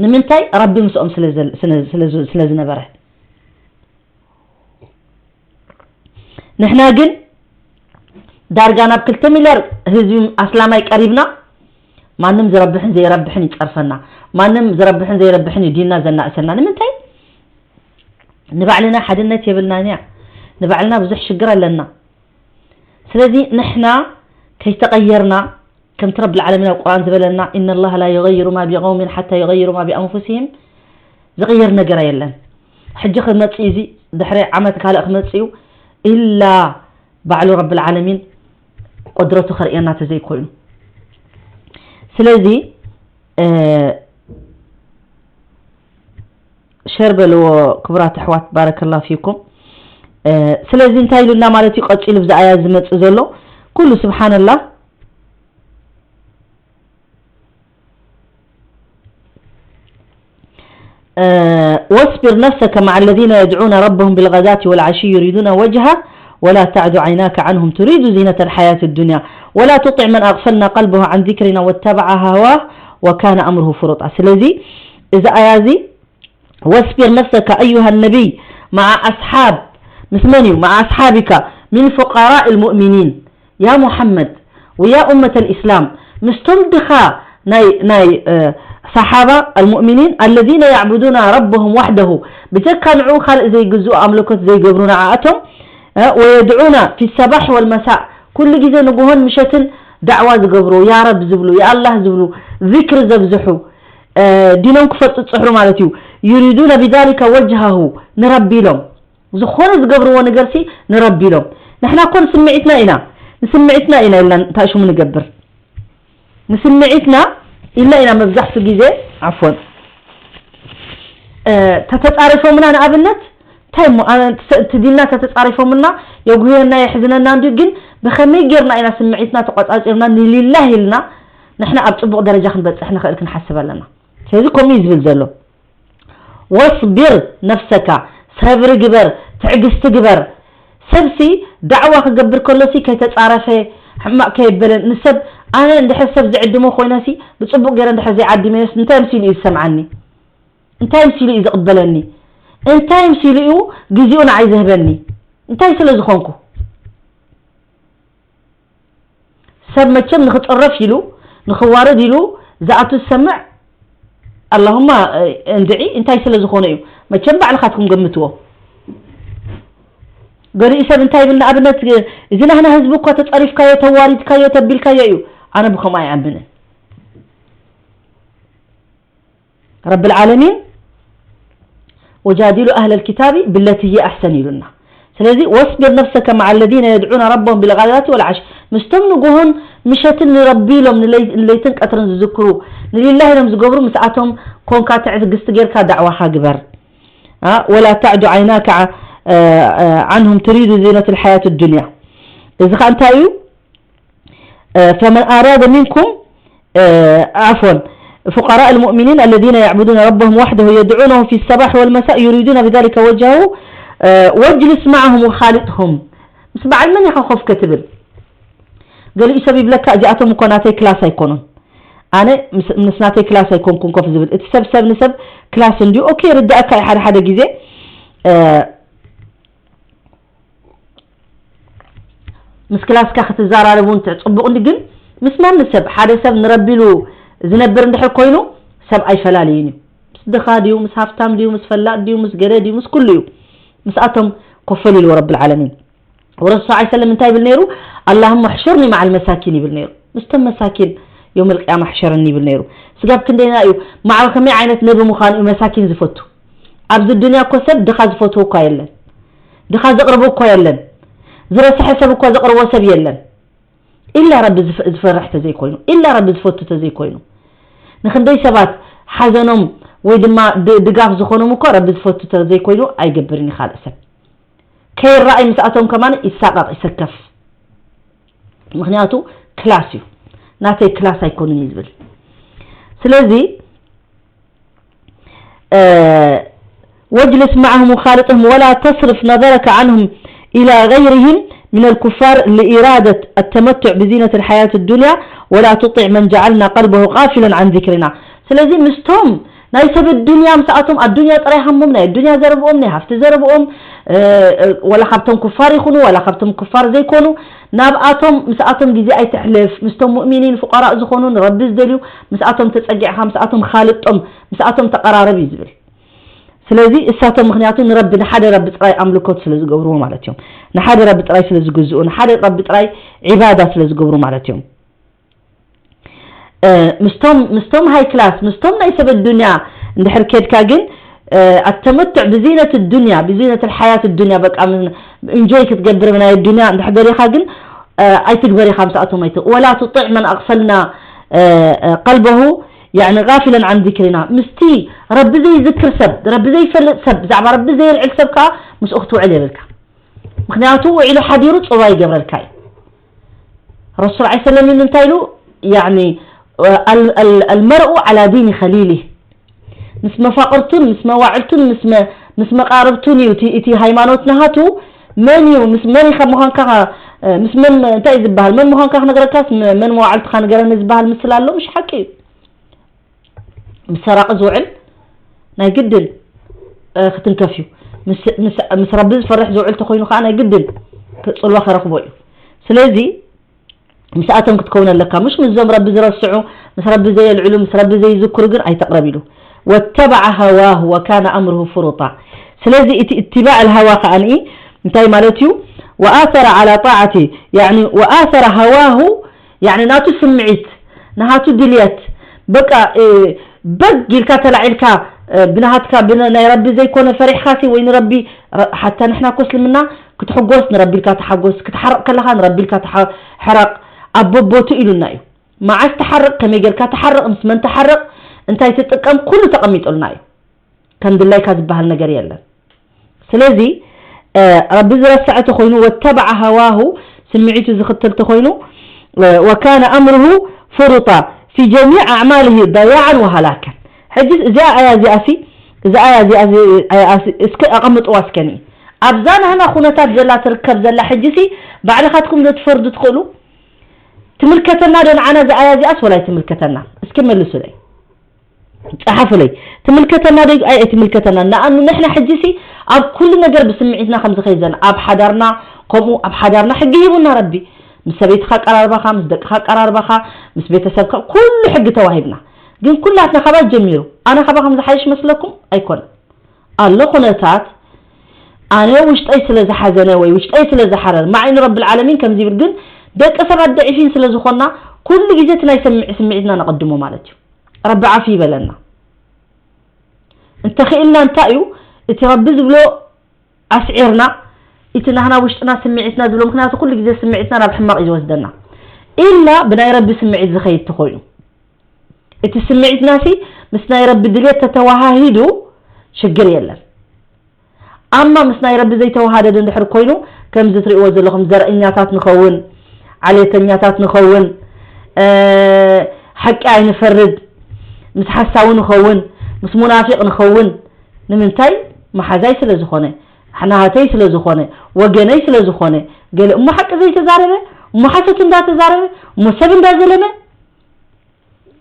ንምንታይ? ረቢ ምስኦም ስለ ዘል-፣ ስለ፣ ስለ፣ ስለ ዝነበረ። ንሕና ግን ዳርጋ ናብ ክልተ ሚልዮን ህዝቢ ኣስላማይ ቀሪብና፣ ማንም ዝረብሕን ዘይረብሕን ይጸርፈና፣ ማንም ዝረብሕን ዘይረብሕን እዩ ዲንና ዘናእሰና። ንምንታይ? ንባዕልና ሓድነት የብልናን እያ። ንባዕልና ብዙሕ ሽግር ኣለና። ስለዚ ንሕና ከይተቐየርና፣ ከምቲ ረብል ዓለሚን ኣብ ቁርኣን ዝበለና፣ "ኢነ ላህ ላ ዩገይሩ ማ ቢቀውሚን ሓታ ዩገይሩ ማ ቢኣንፉሲሂም"፣ ዝቕየር ነገር የለን። ሕጂ ክመጽእ እዚ ድሕሪ ዓመት ካልእ ክመጽእ እዩ፣ ኢላ ባዕሉ ረብል ዓለሚን ቁድረቱ ከርእየና ተዘይኮይኑ። ስለዚ፣ እ፣ ሸር በልዎ ክቡራት ኣሕዋት፣ ባረከላሁ ፊኩም። እ፣ ስለዚ እንታይ ኢሉና ማለት እዩ? ቀጺሉ ብዛ ኣያ ዝመጽእ ዘሎ ኩሉ፣ ስብሓንላህ። እ፣ واصبر نفسك مع الذين يدعون ربهم بالغداة والعشي يريدون وجهه ولا تعد عيناك عنهم تريد زينة الحياة الدنيا ولا تطع من أغفلنا قلبه عن ذكرنا واتبع هواه وكان أمره فرطا። ስለዚ እዚ ኣያ እዚ واصبر نفسك أيها النبي مع أصحاب، ምስ መን እዩ? مع أصحابك من فقراء المؤمنين يا محمد ويا أمة الإسلام، ምስቶም ድኻ ናይ፣ ናይ፣ እ፣ ሰሓባ المؤمنين الذين يعبدون ربهم وحده، ብጀካ ንዕኡ ካልእ ዘይግዝኡ ኣምልኮት ዘይገብሩ ንዓኣቶም፣ እ፣ ويدعون في الصباح والمساء، ኩሉ ግዜ ንግሆን ምሸትን ዳዕዋ ዝገብሩ፣ ያ ረብ ዝብሉ፣ ያ ኣላህ ዝብሉ፣ ዚክሪ ዘብዝሑ፣ እ፣ ዲኖም ክፈልጡ ዝጽሕሩ ማለት እዩ። يريدون بذلك وجهه، ንረቢ ኢሎም። ዝኾነ ዝገብርዎ ነገርሲ ንረቢ ኢሎም። ንሕና እኮ ንስምዒትና ኢና፣ ንስምዒትና ኢና ኢልና እንታይ ሽሙ ንገብር። ንስምዒትና ኢልና ኢና መብዛሕቱ ግዜ፣ ዓፎን፣ እ፣ ተተጻሪፎምና ንኣብነት፣ እንታይ እሞ፣ ኣነ፣ እቲ ዲንና ተተጻሪፎምና፣ የጉህየና፣ የሕዝነና እንድዩ፣ ግን ብኸመይ ጌርና ኢና ስምዒትና ተቆጻጺርና ንሊላህ ኢልና ንሕና ኣብ ጽቡቕ ደረጃ ክንበጽሕ ንኽእል ክንሓስብ ኣለና። ስለዚ ከምኡ እዩ ዝብል ዘሎ። واصبر نفسك፣ ሰብሪ ግበር፣ ትዕግስቲ ግበር። ሰብሲ ዳዕዋ ክገብር ከሎሲ ከይተጻረፈ፣ ሕማቕ ከየበለን፣ ንሰብ፣ ኣነ እንድሕር ሰብ ዝዕድሞ ኮይነሲ፣ ብጽቡቕ ገይረ እንድሕር ዘይዓዲመዮስ፣ እንታይ ምሲሉ እዩ ዝሰምዓኒ? እንታይ ምሲሉ እዩ ዝቕበለኒ? እንታይ ምሲሉ እዩ ግዜኡ ንዓይ ዝህበኒ? እንታይ ስለ ዝኾንኩ? ሰብ መቸም ንኽጽረፍ ኢሉ፣ ንኽዋረድ ኢሉ ዝኣቱ ዝሰምዕ፣ ኣላሁማ፣ እ፣ እንድዒ እንታይ ስለ ዝኾነ እዩ? መቸም ባዕልኻትኩም ገምትዎ። ገሊኡ ሰብ እንታይ ይብል ንኣብነት እዚ ናህና ህዝቢ እኳ ተጸሪፍካዮ ተዋሪድካዮ ተቢልካዮ እዩ ኣነ ብኸምኡ ኣይኣምንን ረቢ العالمين وجادلوا أهل الكتاب بالتي هي أحسن ኢሉና ስለዚ واصبر نفسك مع الذين يدعون ربهم بالغداة والعشي ምስቶም ንጉሆን ምሸትን ንረቢ ኢሎም ንለይትን ቀትርን ዝዝክሩ ንሊላህ ኢሎም ዝገብሩ ምስኣቶም ኮንካ ትዕግስቲ ጌርካ ዳዕዋኻ ግበር ولا تعد عيناك عنهم تريد زينة الحياة الدنيا እዚ ኸ እንታይ እዩ فمن أراد منكم عفوا فقراء المؤمنين الذين يعبدون ربهم وحده يدعونه في الصباح والمساء يريدون بذلك وجهه واجلس معهم وخالطهم ምስ በዓል መን ኢኻ ኮፍ ክትብል ገሊኡ ሰብ ይብለካ እዚኣቶም እኮ ናተይ ክላስ ኣይኮኑን ኣነ ምስ ናተይ ክላስ ኣይኮንኩን ኮፍ ዝብል እቲ ሰብ ሰብ ንሰብ ክላስ እንዲዩ ኦኬ ርዳእካ ሓደ ሓደ ግዜ ምስ ክላስካ ክትዘራረብ እውን ጽቡቕ እንዲ ግን ምስ ማንም ሰብ ሓደ ሰብ ንረቢ ኢሉ ዝነብር እንድሕር ኮይኑ ሰብ ኣይፈላልይን እዩ ምስ ድኻ ድዩ ምስ ሃፍታም ድዩ ምስ ፈላጥ ድዩ ምስ ገለ ድዩ ምስ ኩሉ እዩ ምስኣቶም ኮፈል ኢልዎ ረቢ العالمين ወረሱ ሰለላሁ ዐለይሂ ወሰለም እንታይ ይብል ነይሩ اللهم احشرني مع المساكين ይብል ነይሩ ምስቶም መሳኪን يوم القيامة احشرني ይብል ነይሩ ስጋብ ክንደይና እዩ ማዕረ ከመይ ዓይነት ነቢ ምዃኑ እዩ መሳኪን ዝፈቱ ኣብዚ ዱንያ እኮ ሰብ ድኻ ዝፈትዎ እኳ የለን ድኻ ዘቕርቦ እኳ የለን ዝረስሐ ሰብ እኳ ዘቕርቦ ሰብ የለን ኢላ ረቢ ዝፈርሕ ተዘይኮይኑ ኢላ ረቢ ዝፈቱ ተዘይኮይኑ ንክንደይ ሰባት ሓዘኖም ወይ ድማ ድጋፍ ዝኾኖም እኳ ረቢ ዝፈቱ ተዘይኮይኑ ኣይገብርን እዩ ካልእ ሰብ ከይረኣይ ምስኣቶም ከማን ይሳቐቕ ይሰከፍ ምክንያቱ ክላስ እዩ ናተይ ክላስ ኣይኮኑን እዩ ዝብል ስለዚ واجلس معهم وخالطهم ولا تصرف نظرك عنهم إلى غيرهم من الكفار لإرادة التمتع بزينة الحياة الدنيا ولا تطع من جعلنا قلبه غافلا عن ذكرنا ስለዚ ምስቶም ናይ ሰብ ዱንያ ምስኣቶም ኣዱንያ ጥራይ ሃሞም ናይ ኣዱንያ ዘረብኦም ናይ ሃፍቲ ዘረብኦም ወላ ካብቶም ኩፋር ይኹኑ ወላ ካብቶም ኩፋር ዘይኮኑ ናብኣቶም ምስኣቶም ግዜ ኣይተሕልፍ ምስቶም ሙእሚኒን ፍቀራእ ዝኾኑ ንረቢ ዝደልዩ ምስኣቶም ተጸጊዕኻ ምስኣቶም ኻልጦም ምስኣቶም ተቐራረብ እዩ ዝብል ስለዚ እሳቶም ምክንያቱ ንረቢ ንሓደ ረቢ ጥራይ ኣምልኮት ስለ ዝገብርዎ ማለት እዮም ንሓደ ረቢ ጥራይ ስለ ዝግዝኡ ንሓደ ረቢ ጥራይ ዒባዳ ስለ ዝገብሩ ማለት እዮም ምስቶም ምስቶም ሃይ ክላስ ምስቶም ናይ ሰብ ዱንያ እንድሕር ኬድካ ግን ኣተመትዕ ብዚነት ዱንያ ብዚነት ሓያት ዱንያ በቃ እንጆይ ክትገብር ናይ ዱንያ እንድሕር ደሊኻ ግን ኣይትግበር ኢኻ ምስኣቶም ኣይት ولا تطع من أغفلنا قلبه يعني غافلا عن ذكرنا ምስቲ ረቢ ዘይዝክር ሰብ ረቢ ዘይፈልጥ ሰብ ብዛዕባ ረቢ ዘየልዕል ሰብ ከዓ ምስኡ ክትውዕል የብልካ ምክንያቱ ውዒሉ ሓዲሩ ፅባ ይገብረልካ እዩ ረሱል ዓ ሰለም ይብሉ እንታይ ኢሉ يعني المرء على دين خليله ምስ መፋቅርቱን ምስ መዋዕልቱን ምስ መቃርብቱን እዩ እቲ ሃይማኖት ናሃቱ መን እዩ ምስ መን ኢኻ ምዃንካ ምስ መን እንታይ እዩ ዝበሃል መን ምዃንካ ክነግረካስ መን መዋዕልትኻ ንገረኒ ዝበሃል ምስል ኣሎ ምሽ ሓቂ እዩ ምስ ሰራቂ ዝውዕል ናይ ግድን ክትንከፍ እዩ ምስ ረቢ ዝፈርሕ ዝውዕል ተኮይኑ ከዓ ናይ ግድን ፅልዋ ከረክቦ እዩ ስለዚ ምስኣቶም ክትከውን ኣለካ ምሽ ምስዞም ረቢ ዝረስዑ ምስ ረቢ ዘየልዕሉ ምስ ረቢ ዘይዝክሩ ግን ኣይተቅረብ ኢሉ واتبع هواه وكان أمره فرطا ስለዚ እቲ اتباع الهوى ከዓኒ እንታይ ማለት እዩ وآثر على طاعة يعني وآثر هواه يعني ናቱ ስምዒት ናሃቱ ድልየት በቃ በግ ኢልካ ተላዒልካ ብናሃትካ ናይ ረቢ ዘይኮነ ፈሪሕካሲ ወይ ንረቢ ሓታ ንሕና እኮ እስልምና ክትሕጎስ ንረቢ ኢልካ ተሓጎስ ክትሓርቕ ከለኻ ንረቢ ኢልካ ሕረቕ ኣብ በቦቱ ኢሉና እዩ መዓስ ትሓርቕ ከመይ ጌርካ ትሓርቕ ምስ መን ትሓርቕ እንታይ ትጥቀም ኩሉ ተቐሚጡልና እዩ ከም ድላይካ ዝበሃል ነገር የለን ስለዚ ረቢ ዝረስዐ ተኮይኑ واتبع هواه ስምዒቱ ዝኽተል ተኮይኑ وكان أمره فرطا في جميع أعماله ضياعا وهلاكا ሕጂ እዚኣ ኣያ እዚኣ ሲ እዛ ኣያ እዚኣ እስከ ኣቐምጥዋ እስከኒ ኣብዛ ናህና ኩነታት ዘላ ትርከብ ዘላ ሕጂ ሲ ባዕልኻትኩም ዶ ትፈርዱ ትኽእሉ ትምልከተና ዶ ንዓና እዛ ኣያ እዚኣስ ወላ ኣይትምልከተና እስኪ መልሱለይ ጸሓፉለይ ትምልከተና ዶ ኣይ ኣይትምልከተና ንኣኑ ንሕና ሕጂ ሲ ኣብ ኩሉ ነገር ብስምዒትና ከም ዝኸይድ ዘለና ኣብ ሓዳርና ከምኡ ኣብ ሓዳርና ሕጊ ሂቡና ረቢ ምስ ሰበይትኻ ኣቀራርባኻ ምስ ደቅኻ ኣቀራርባኻ ምስ ቤተሰብካ ኩሉ ሕጊ ተዋሂብና ግን ኩላትና ካባይ ጀሚሩ ኣነ ካባኹም ዝሓይሽ መስለኩም ኣይኮነን ኣሎ ኩነታት ኣነ ውሽጠይ ስለ ዝሓዘነ ወይ ውሽጠይ ስለ ዝሓረር ማዕይን ረብል ዓለሚን ከምዚ ይብል። ግን ደቂ ሰባት ደዒፊን ስለ ዝኾንና ኩሉ ግዜ እቲ ናይ ሰምዒ ስምዒትና ነቐድሞ ማለት እዩ። ረቢ ዓፊ ይበለና። እንተኽኢልና እንታይ እዩ እቲ ረቢ ዝብሎ ኣስዒርና፣ እቲ ናህና ውሽጥና ስምዒትና ዝብሎ፣ ምክንያቱ ኩሉ ግዜ ስምዒትና ናብ ሕማቕ እዩ ዝወስደና። ኢላ ብናይ ረቢ ስምዒት ዝኸይድ ተኾይኑ፣ እቲ ስምዒትናሲ ምስ ናይ ረቢ ድሌት ተተዋሃሂዱ ሽግር የለን። ኣማ ምስ ናይ ረቢ ዘይተዋሃደደ እንድሕር ኮይኑ፣ ከምዚ ትርእይዎ ዘለኹም ዘርእኛታት ንኸውን፣ ዓሌተኛታት ንኸውን፣ እ፣ ሓቂ ኣይንፈርድ፣ ምስ ሓሳዊ ንኸውን፣ ምስ ሙናፊቕ ንኸውን። ንምንታይ? መሓዛይ ስለ ዝኾነ፣ ናሃተይ ስለ ዝኾነ፣ ወገነይ ስለ ዝኾነ። ገለ እሞ ሓቂ ዘይተዛረበ፣ እሞ ሓሶት እንዳተዛረበ፣ እሞ ሰብ እንዳዘለመ፣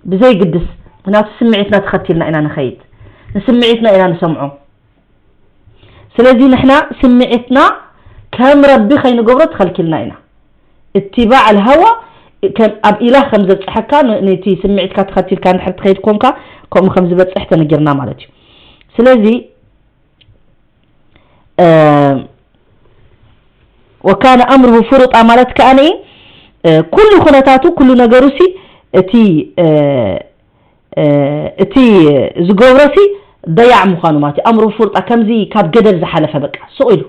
ብዘይግድስ፣ ምክንያቱ ስምዒትና ተኸቲልና ኢና ንኸይድ። ንስምዒትና ኢና ንሰምዖ። ስለዚ ንሕና ስምዒትና ከም ረቢ ከይንገብሮ ተኸልኪልና ኢና። اتباع الهوى ከም ኣብ ኢላህ ከም ዘብጽሐካ ን-፣ ነቲ ስምዒትካ ተኸቲልካ እንድሕር ትኸይድ ኮንካ፣ ከምኡ ከም ዝበጽሕ ተነጊርና ማለት እዩ። ስለዚ፣ እ፣ وكان أمره فرطا ማለት ከኣ ንኢ፣ እ፣ ኩሉ ኩነታቱ፣ ኩሉ ነገሩሲ እቲ፣ እ፣ እ፣ እቲ ዝገብሮሲ ضياع ምዃኑ ማለት እዩ። أمره فرطا ከምዚ ካብ ገደብ ዝሓለፈ በቃ ስቕ ኢሉ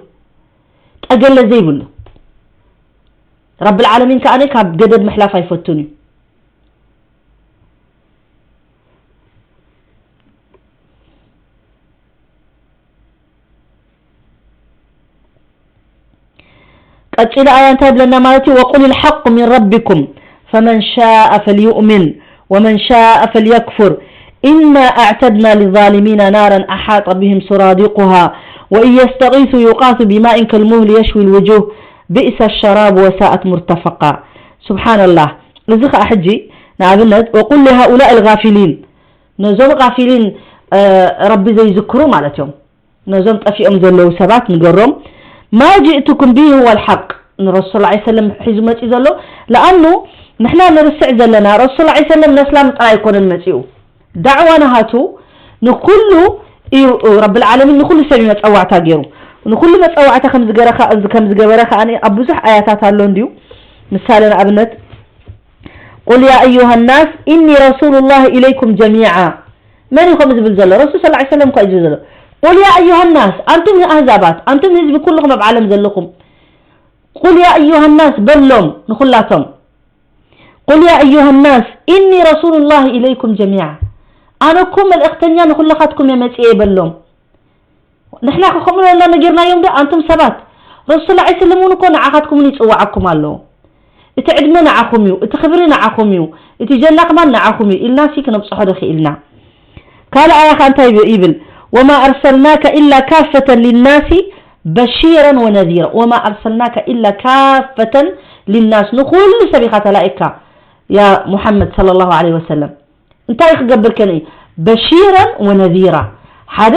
ጠገለ ዘይብሉ። ረብል ዓለሚን ከኣ ካብ ገደብ ምሕላፍ ኣይፈቱን እዩ። ቀጺሉ ኣያ እንታይ ይብለና ማለት እዩ? وقل الحق من ربكم فمن شاء فليؤمن ومن شاء فليكفر إنا أعتدنا للظالمين نارا أحاط بهم سرادقها وإن يستغيثوا يغاثوا بماء كالمهل يشوي الوجوه بئس الشراب وساءت مرتفقا. سبحان الله. እዚ ኸኣ ሕጂ ንኣብነት وقل لهؤلاء الغافلين ነዞም غافلين፣ እ፣ ረቢ ዘይዝክሩ ማለት እዮም። ነዞም ጠፊኦም ዘለዉ ሰባት ንገሮም ما جئتكم به هو الحق ንረሱል صلى الله عليه وسلم ሒዙ መጺኡ ዘሎ لأنه ንሕና ንርስዕ ዘለና ረሱል صلى الله عليه وسلم ነስላም ጥራይ ኣይኮነን መጺኡ ዳዕዋ ናሃቱ ንኩሉ እዩ ረብል ዓለሚን ንኩሉ ሰብ እዩ መጸዋዕታ ገይሩ ንኩሉ መጸዋዕታ ከም ዝገረኻ ከም ዝገበረ ከኣ ኣብ ብዙሕ ኣያታት ኣሎ እንዲዩ ምሳሌ ንኣብነት قل يا أيها الناس إني رسول الله إليكم جميعا መን እዩ ከምኡ ዝብል ዘሎ ረሱል صلى الله عليه وسلم እኳ እዩ ዝብል ዘሎ قل يا أيها الناس ኣንቱም ኣህዛባት ኣንቱም ህዝቢ ኩልኹም ኣብ ዓለም ዘለኹም قل يا أيها الناس በሎም ንኹላቶም قل يا أيها الناس إني رسول الله إليكم جميعا ኣነ እኮ መልእኽተኛ ንኹላኻትኩም እየ መጺኤ በሎም ንሕና ከ ከምኡ ኢልና ነጊርናዮም ዶ ኣንቱም ሰባት ረሱል صلى الله عليه وسلم እውን እኮ ንዓኻትኩም እውን ይጽውዓኩም ኣሎ እቲ ዕድመ ንዓኹም እዩ እቲ ክብሪ ንዓኹም እዩ እቲ ጀና ከማን ንዓኹም እዩ ኢልና ሲ ክነብጽሖ ዶ ክኢልና ካልእ ኣያ ከ እንታይ ይብል وما أرسلناك إلا كافة للناس بشيرا ونذيرا وما أرسلناك إلا كافة للناس ንኹሉ ሰብ ኢኻ ተላኢካ يا محمد صلى الله عليه وسلم እንታይ ክገብር ከነ እዩ በሺረን ወነዚራ ሓደ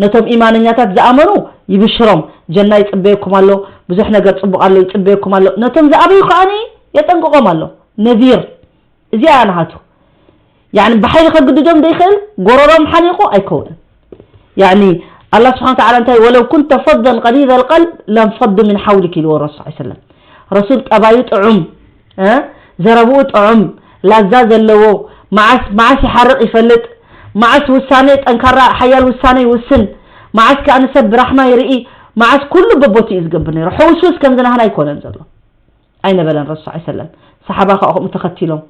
ነቶም ኢማነኛታት ዝኣመኑ ይብሽሮም ጀና ይጽበየኩም ኣሎ ብዙሕ ነገር ጽቡቕ ኣሎ ይጽበየኩም ኣሎ ነቶም ዝኣበዩ ከኣኒ የጠንቅቖም ኣሎ ነዚር እዚኣ ናሃቱ ያኒ ብሓይሊ ከግድዶም ዘይኽእል ጎረሮም ሓኒቑ ኣይከውንን ያኒ ኣላ ስብሓን ተዓላ እንታይ ወለው ኩንተ ፈዘን ቀሊዘ ልቀልብ ለንፈዱ ምን ሓውሊክ ኢልዎ ረሱል ስ ሰለም ረሱል ጠባዩ ጥዑም ዘረብኡ ጥዑም ላዛ ዘለዎ መዓስ መዓስ ይሓርቕ ይፈልጥ መዓስ ውሳነ ጠንካራ ሓያል ውሳነ ይውስን መዓስ ከኣ ንሰብ ብራሕማ ይርኢ መዓስ ኩሉ በቦቲ እዩ ዝገብር ነይሩ ሕውስውስ ከምዚ ናህና ኣይኮነን ዘሎ ኣይነበለን ረሱ ስ ሰለም ሰሓባ ከዓ ከምኡ ተኸቲሎም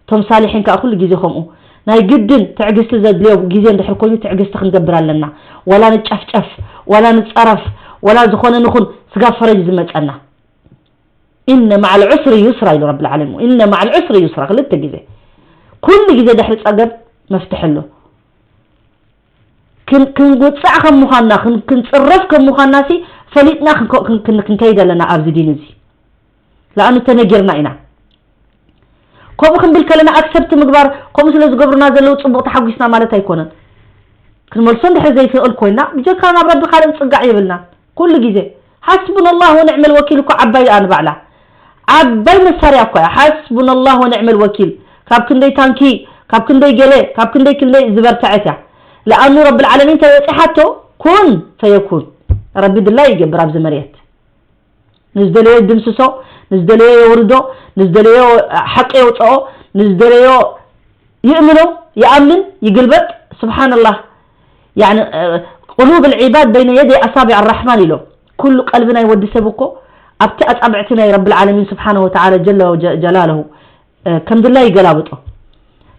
እቶም ሳሊሒን ከዓ ኩሉ ግዜ ከምኡ ናይ ግድን ትዕግስቲ ዘድልዮ ግዜ እንድሕር ኮይኑ ትዕግስቲ ክንገብር ኣለና ዋላ ንጨፍጨፍ ዋላ ንፀረፍ ዋላ ዝኾነ ንኹን ስጋብ ፈረጅ ዝመፀና إن مع العسر يسرا ኢሉ ረብል ዓለሚን إن مع العسر يسرا ክልተ ግዜ ኩሉ ግዜ ድሕሪ ፀገም መፍትሒ ኣሎ ክንጉፃዕ ከም ምዃንና ክንፅረፍ ከም ምዃንና ሲ ፈሊጥና ክንከይድ ኣለና ኣብዚ ዲን እዚ ለኣኑ ተነጊርና ኢና ከምኡ ክንብል ከለና ኣክሰብቲ ምግባር ከምኡ ስለ ዝገብሩና ዘለዉ ፅቡቕ ተሓጒስና ማለት ኣይኮነን ክንመልሶ እንድሕር ዘይክእል ኮይና ብጀካ ናብ ረቢ ካልእ ፅጋዕ የብልና ኩሉ ግዜ ሓስቡና ላህ ወንዕመል ወኪል እኮ ዓባይ ደኣ ንባዕላ ዓባይ መሳርያ እኮ እያ ሓስቡና ላህ ወንዕመል ወኪል ካብ ክንደይ ታንኪ ካብ ክንደይ ገለ ካብ ክንደይ ክንደይ ዝበርተዐት እያ ለኣኑ ረብል ዓለሚን ተበፂሓቶ ኩን ፈየኩን ረቢ ድላይ ይገብር ኣብዚ መሬት። ንዝደለዮ ድምስሶ፣ ንዝደለዮ የውርዶ፣ ንዝደለዮ ሓቂ የውፅኦ፣ ንዝደለዮ ይእምኖ፣ ይኣምን፣ ይግልበጥ። ስብሓንላህ። ያኒ፣ እ፣ ቁሉብ ልዒባድ በይነ የደይ ኣሳቢዕ ኣራሕማን ኢሎም። ኩሉ ቀልቢ ናይ ወዲ ሰብ እኮ ኣብቲ ኣጻብዕቲ ናይ ረብል ዓለሚን ስብሓነ ወተዓላ ጀለ ወጀ-፣ ጀላለሁ፣ እ፣ ከም ድላ ይገላብጦ።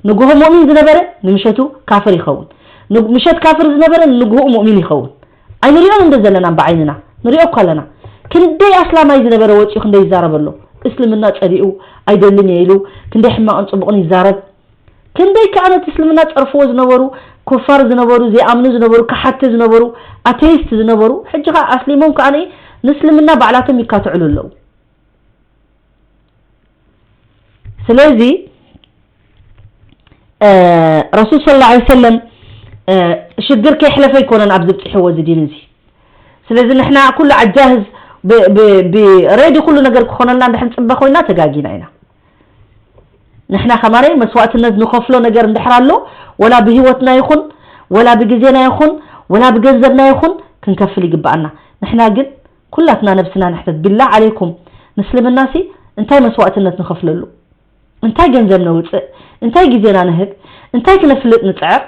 ንግሆ ሙእሚን ዝነበረ ንምሸቱ ካፍር ይኸውን። ንግ-፣ ምሸት ካፍር ዝነበረ ንግሆኡ ሙእሚን ይኸውን። ኣይንሪኦን እንደ ዘለና ብዓይንና ንሪኦ እኮ ኣለና። ክንደይ ኣስላማይ ዝነበረ ወፂኡ ክንደይ ይዛረብ ኣሎ። እስልምና ፀሊኡ ኣይደልን እየ ኢሉ ክንደይ ሕማቕን ፅቡቕን ይዛረብ። ክንደይ ከኣ ነቲ እስልምና ጸርፍዎ ዝነበሩ፣ ኩፋር ዝነበሩ፣ ዘይኣምኑ ዝነበሩ፣ ከሓድቲ ዝነበሩ፣ ኣቴይስት ዝነበሩ፣ ሕጂ ከኣ ኣስሊሞም ከኣ ንእስልምና ባዕላቶም ይካትዕሉ ኣለዉ። ስለዚ፣ እ፣ ረሱል ሰለላሁ ዐለይሂ ወሰለም፣ እ፣ ሽግር ከይሕለፈ ኣይኮነን ኣብዚ ብጽሕዎ እዚ ዲን እዚ። ስለዚ ንሕና ኩሉ ዓጃህዝ ብ-፣ ብ-፣ ብሬዲ ኩሉ ነገር ክኾነልና እንድሕር ንጽበ ኮይና ተጋጊና ኢና። ንሕና ከማነይ መስዋእትነት ንኸፍሎ ነገር እንድሕር ኣሎ፣ ወላ ብህይወትና ይኹን፣ ወላ ብግዜና ይኹን፣ ወላ ብገንዘብና ይኹን ክንከፍል ይግብኣና። ንሕና ግን ኩላትና ነብስና ንሕተት። ቢላህ ዓለይኩም፣ ምስልምናሲ እንታይ መስዋእትነት ንኸፍለሉ? እንታይ ገንዘብ ነውፅእ? እንታይ ግዜና ንህብ? እንታይ ክነፍልጥ ንፅዕር?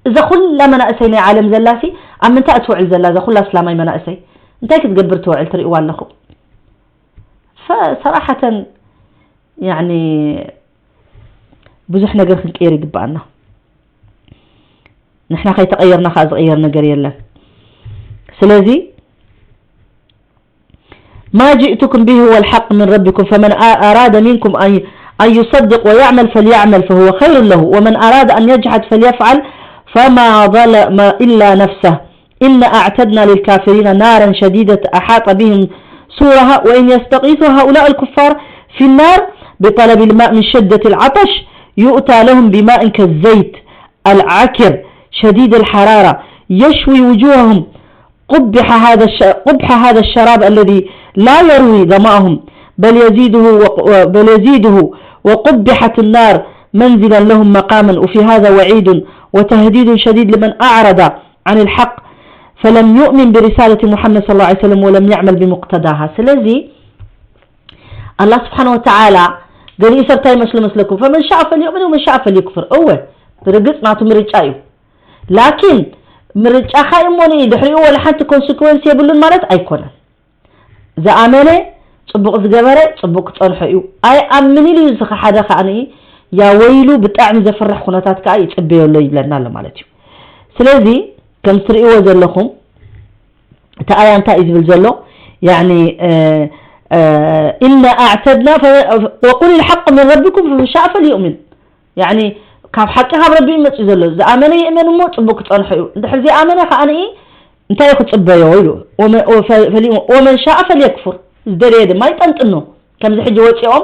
እዛ ኩላ መናእሰይ ናይ ዓለም ዘላሲ ኣብ ምንታይ እትውዕል ዘላ እዛ ኩላ እስላማይ መናእሰይ? እንታይ ክትገብር ትውዕል ትርእይዋ ኣለኹም? ፈ-፣ ሰራሓተን ያኒ ብዙሕ ነገር ክንቅየር ይግብኣና። ንሕና ከይተቐየርና ከኣ ዝቕየር ነገር የለን። ስለዚ ما جئتكم به هو الحق من ربكم، فمن أ-، أراد منكم أن، أن يصدق ويعمل فليعمل فهو خير له، ومن أراد أن يجحد فليفعل فما ظلم إلا نفسه، إنا أعتدنا للكافرين نارا شديدة أحاط بهم سورها وإن يستغيثوا هؤلاء الكفار في النار بطلب الماء من شدة العطش يؤتى لهم بماء كالزيت العكر شديد الحرارة يشوي وجوههم قبح هذا الش-، قبح هذا الشراب الذي لا يروي ظمأهم، بل يزيده وق-، بل يزيده، وقبحت النار منزلا لهم مقاما، وفي هذا وعيد وتهديد شديد لمن أعرض عن الحق فلم يؤمن برسالة محمد صلى الله عليه وسلم ولم يعمل بمقتضاها. ስለዚ ኣላህ ስብሓነ ወተዓላ ገሊኡ ሰብ እንታይ ይመስሎ መስለኩም? ፈመን ሻእ ፈልዩእምን ወመን ሻእ ፈልዩክፍር። እወ፣ ብርግጽ ናቱ ምርጫ እዩ። ላኪን ምርጫኻ እዩ እሞ ንኢ፣ ድሕሪኡ ወላ ሓንቲ ኮንሲኩዌንስ የብሉን ማለት ኣይኮነን። ዝኣመነ፣ ጽቡቕ ዝገበረ፣ ጽቡቕ ክጸንሖ እዩ። ኣይኣምን ኢሉ እዩ ዝኸሓደ ከኣ ንኢ፣ ያ ወይሉ፣ ብጣዕሚ ዘፍርሕ ኩነታት ከኣ ይጽበዮ ኣሎ ይብለና ኣሎ ማለት እዩ። ስለዚ፣ ከም ትርእይዎ ዘለኹም፣ እቲ ኣያ እንታይ እዩ ዝብል ዘሎ? ያኒ፣ እ፣ እ፣ إنا أعتدنا ف-، وقل الحق من ربكم فمن شاء فليؤمن. ያኒ፣ ካብ ሓቂ ካብ ረቢ እዩ መጽኡ ዘሎ። ዝኣመነ ይእመን እሞ ጽቡቕ ክጸንሖ እዩ። እንድሕር ዘይኣመነ ከኣ ንኢ እንታይ እዩ ክጽበዮ ኢሉ። ወመ-፣ ወፈ-፣ ፈሊ-፣ ወመን ሻእ ፈልየክፉር። ዝደለየ ድማ ይጠንጥኖ። ከምዚ ሕጂ ወጺኦም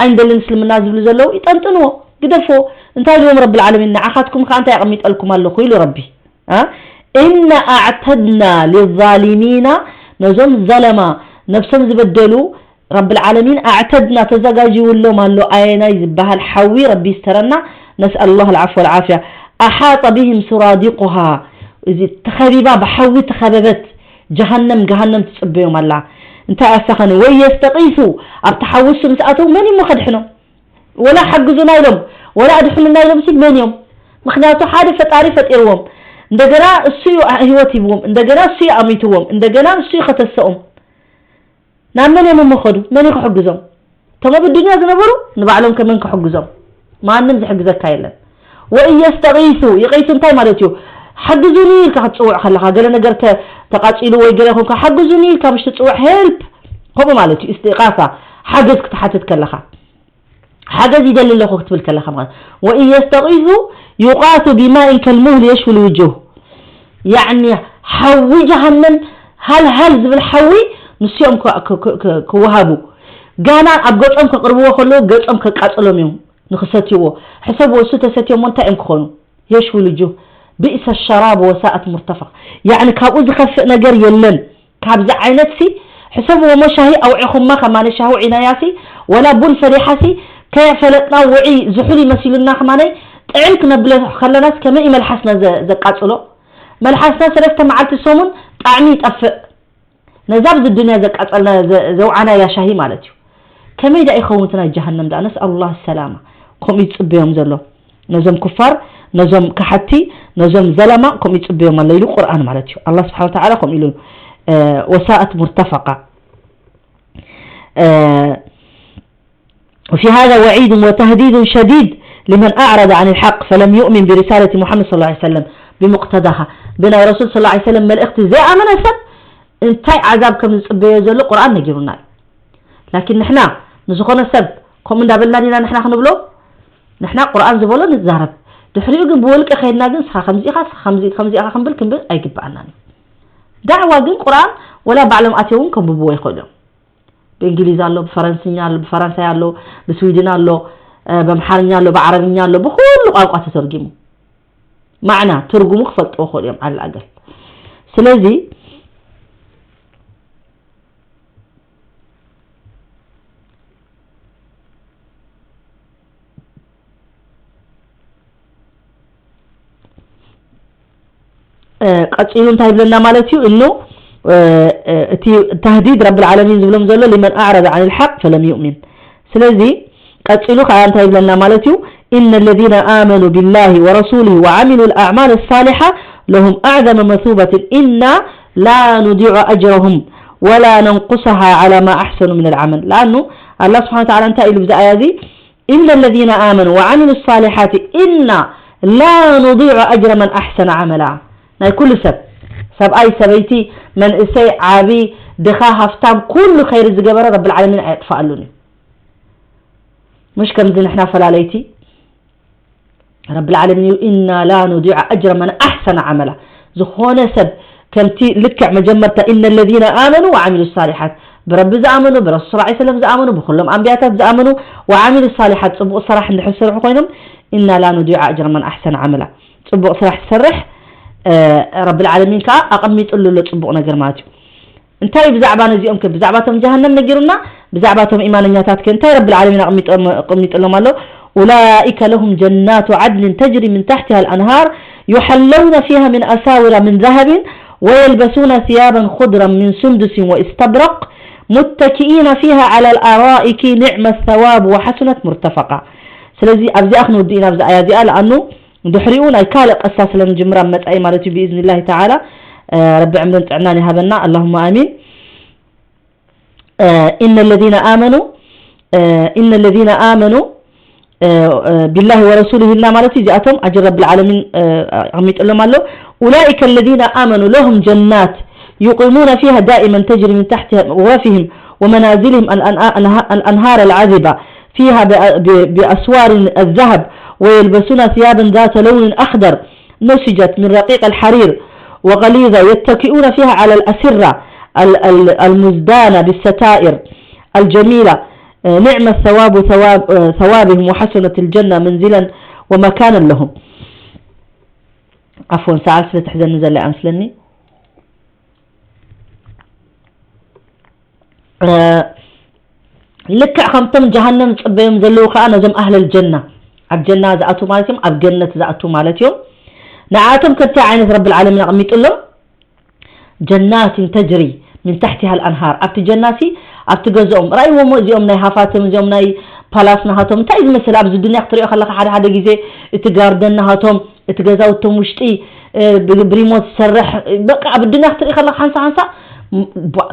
ኣይንደልን እስልምና ዝብሉ ዘለዉ ይጠንጥንዎ። ግደፍዎ። እንታይ ኢልዎም ረብል ዓለሚን? ንዓኻትኩም ከኣ እንታይ ኣቐሚጠልኩም ኣለኹ ኢሉ ረቢ። እ? إنا أعتدنا للظالمين ነዞም ዘለማ ነብሶም ዝበደሉ ረብል ዓለሚን ኣዕተድና ተዘጋጅዩ ኣሎማ ኣሎ። ኣየናይ ዝበሃል ሓዊ ረቢ ይስተረና። نسأل الله العفو والعافية. أحاط بهم سرادقها እዚ ተኸቢባ ብሓዊ ተኸበበት ጀሃነም፣ ገሃነም ትጽበዮም ኣላ። እንታይ ኣሳኸኒ? ወይ የስተቒሱ ኣብቲ ሓዊ እሱ ምስ ኣተው መን እዩ እሞ ከድሕኖም? ወላ ሓግዙና ኢሎም፣ ወላ ኣድሕኑና ኢሎም ሲ መን እዮም? ምኽንያቱ ሓደ ፈጣሪ ፈጢርዎም። እንደገና እሱ እዩ ህይወት ሂብዎም። እንደገና እሱ እዩ ኣሚትዎም። እንደገና እሱ እዩ ከተሰኦም። ናብ መን እዮም እሞ ኸዱ? መን እዩ ክሕግዞም? እቶም ኣብ ኣዱንያ ዝነበሩ ንባዕሎም ከ መን ክሕግዞም? ማንም ዝሕግዘካ የለን። ወእን የስተቒሱ፣ ይቐይሱ እንታይ ማለት እዩ? ሓግዙኒ ኢልካ ክትጽውዕ ከለኻ፣ ገለ ነገር ተ-፣ ተቓጺሉ ወይ ገለ ኮንካ፣ ሓግዙኒ ኢልካ ምሽ ትጽውዕ፣ ሄልፕ፣ ከምኡ ማለት እዩ። እስትኢቓሳ፣ ሓገዝ ክትሓትት ከለኻ፣ ሓገዝ ይደሊ ኣለኹ ክትብል ከለኻ ማለት። ወእን የስተቒሱ ዩቓሱ ቢማኢን ከልሙህል የሽዊ ልውጁህ። ያዕኒ፣ ሓዊ ጀሃነም፣ ሃልሃል ዝብል ሓዊ፣ ንስኦም ክ-፣ ክ-፣ ክ-፣ ክ-፣ ክወሃቡ። ጋና ኣብ ገጾም ከቕርብዎ ከለዉ፣ ገጾም ከቃጽሎም እዮም ንኽሰትይዎ። ሕሰብዎ፣ እሱ ተሰትዮም እንታይ እዮም ክኾኑ? የሽዊ ልጁህ። ብእሰ ሸራብ ወሳእት ሙርተፈቕ። ያዕኒ፣ ካብኡ ዝኸፍእ ነገር የለን። ካብዚ ዓይነትሲ፣ ሕሰብዎ እሞ፣ ሻሂ ኣውዒኹማ ከማነ፣ ሻሂ ውዒናያሲ፣ ወላ ቡን ፈሊሓሲ፣ ከየፈለጥና ውዒ ዝሑል ይመሲሉና ከማነ፣ ጥዕም ክነብሎ ከለናስ ከመይ እዩ መልሓስና ዘ- ዘቃጽሎ? መልሓስና ሰለስተ መዓልቲ ሰሙን ጣዕሚ ይጠፍእ። ነዛ ኣብዚ ዱንያ ዘቃጸልና ዘ- ዘውዓናያ ሻሂ ማለት እዩ። ከመይ ዳ ይኸውን እቲ ናይ ጀሃነም ዳ? ነስኣሉላህ ሰላማ። ከምኡ ይጽበዮም ዘሎ ነዞም ኩፋር፣ ነዞም ከሓቲ፣ ነዞም ዘለማ ከምኡ ይጽበዮም ኣሎ ኢሉ ቁርኣን ማለት እዩ። ኣላህ ስብሓነ ወተዓላ ከምኡ ኢሉ ወሳእት ሙርተፈቃ። وفي هذا وعيد وتهديد شديد لمن أعرض عن الحق فلم يؤمن برسالة محمد صلى الله عليه وسلم بمقتضاها. ብናይ ረሱል صلى الله عليه وسلم መልእኽቲ ዘይኣመነ ሰብ እንታይ ዓዛብ ከም ዝጽበዮ ዘሎ ቁርኣን ነጊሩና እዩ። ላኪን ንሕና ንዝኾነ ሰብ ከምኡ እንዳበልና ዲና ንሕና ክንብሎ? ንሕና ቁርኣን ዝበሎ ንዛረብ። ድሕሪኡ ግን ብወልቂ ከይድና ግን ንስኻ ከምዚ ኢኻ፣ ንስኻ ከምዚ ከምዚ ኢኻ ክንብል ክንብል ኣይግብኣናን እዩ። ዳዕዋ ግን ቁርኣን ወላ ባዕሎም ኣትዮም እውን ከንብብዎ ይኽእሉ እዮም። ብእንግሊዝ ኣሎ፣ ብፈረንስኛ ኣሎ፣ ብፈረንሳይ ኣሎ፣ ብስዊድን ኣሎ፣ እ፣ በምሓርኛ ኣሎ፣ ብዓረብኛ ኣሎ፣ ብኹሉ ቋንቋ ተተርጊሙ ማዕና ትርጉሙ ክፈልጥዎ ክኽእሉ እዮም ዓል ኣገል። ስለዚ ቀጺሉ እንታይ ይብለና ማለት እዩ? እኑ እቲ ተህዲድ ረብል ዓለሚን ዝብሎም ዘሎ لمن أعرض عن الحق فلم يؤمن። ስለዚ ቀጺሉ ከዓ እንታይ ይብለና ማለት እዩ? إن الذين آمنوا بالله ورسوله وعملوا الأعمال الصالحة لهم أعظم مثوبة إنا لا نضيع أجرهم ولا ننقصها على ما أحسنوا من العمل. لأنه الله سبحانه وتعالى እንታይ ኢሉ ብዛ ኣያ እዚ إن الذين آمنوا وعملوا الصالحات إنا لا نضيع أجر من أحسن عملا። ናይ ኩሉ ሰብ፣ ሰብኣይ፣ ሰበይቲ፣ መንእሰይ፣ ዓቢ፣ ድኻ፣ ሃፍታም፣ ኩሉ ኸይሪ ዝገበረ ረብል ዓለሚን ኣየጥፍኣሉን እዩ። ምሽ ከምዚ ንሕና ፈላለይቲ ረብል ዓለሚን እዩ። إنا لا نضيع أجر من أحسن عملا። ዝኾነ ሰብ ከምቲ ልክዕ መጀመርታ إن الذين آمنوا وعملوا الصالحات ብረቢ ዝኣመኑ፣ ብረሱል صلى الله عليه وسلم ዝኣመኑ፣ ብኹሎም ኣንብያታት ዝኣመኑ፣ وعملوا الصالحات ጽቡቕ ስራሕ እንድሕር ዝሰርሑ ኮይኖም إنا لا نضيع أجر من أحسن عملا ጽቡቕ ስራሕ ዝሰርሕ ረብል ዓለሚን ከዓ ኣቐሚጥሉ ኣሎ ጽቡቕ ነገር ማለት እዩ። እንታይ ብዛዕባ ነዚኦም ከ ብዛዕባ ቶም ጀሃነም ነጊሩና ብዛዕባ ቶም ኢማነኛታት ከ እንታይ ረብል ዓለሚን ኣቐሚጥሎም ኣሎ? أولئك لهم جنات عدن تجري من تحتها الأنهار يحلون فيها من أساور من ذهب ويلبسون ثيابا خضرا من سندس واستبرق متكئين فيها على الأرائك نعم الثواب وحسنت مرتفقا። ስለዚ ኣብዚኣ ክንውድእ ኢና ብዛ ኣያ እዚኣ ለኣኑ ድሕሪኡ ናይ ካልእ ቀሳ ስለ ንጅምር ኣብ መጻኢ ማለት እዩ ብኢዝኒላሂ ተዓላ። ረቢ ዕምርን ጥዕናን ይሃበና ኣላሁማ ኣሚን። إن الذين آمنوا إن الذين آمنوا بالله ورسوله ኢልና ማለት እዩ። እዚኣቶም ኣጅር ረብል ዓለሚን ኣቐሚጥሎም ኣሎ። أولئك الذين آمنوا لهم جنات يقيمون فيها دائما تجري من تحتها غرفهم ومنازلهم الأنهار العذبة فيها بأسوار الذهب ويلبسون ثيابا ذات لون أخضر نسجت من رقيق الحرير وغليظة يتكئون فيها على الأسرة المزدانة بالستائر الجميلة نعم الثواب ثواب ثوابهم وحسنت الجنة منزلا ومكانا لهم. عفوا ساعة ستحزن زل أمسلني. ልክዕ ከምቶም ጀሃነም ዝፅበዮም ዘለዉ ከዓ ነዞም ኣህለል ጀና ኣብ ጀና ዝኣቱ ማለት እዮም፣ ኣብ ገነት ዝኣቱ ማለት እዮም። ንዓቶም ከንታይ ዓይነት ረብል ዓለሚን ኣቐሚጥሎም ጀናትን ተጅሪ ምን ታሕቲሃ ኣልኣንሃር ኣብቲ ጀናሲ ኣብቲ ገዝኦም ራእይዎሞ እዚኦም ናይ ሃፋትም እዚኦም ናይ ፓላስ ናሃቶም እንታይ ዝመስል ኣብዚ ዱንያ ክትሪኦ ከለካ ሓደ ሓደ ግዜ እቲ ጋርደን ናሃቶም እቲ ገዛውቶም ውሽጢ ብሪሞት ዝሰርሕ በቃ ኣብ ዱንያ ክትርኢ ከለካ ሓንሳ ሓንሳ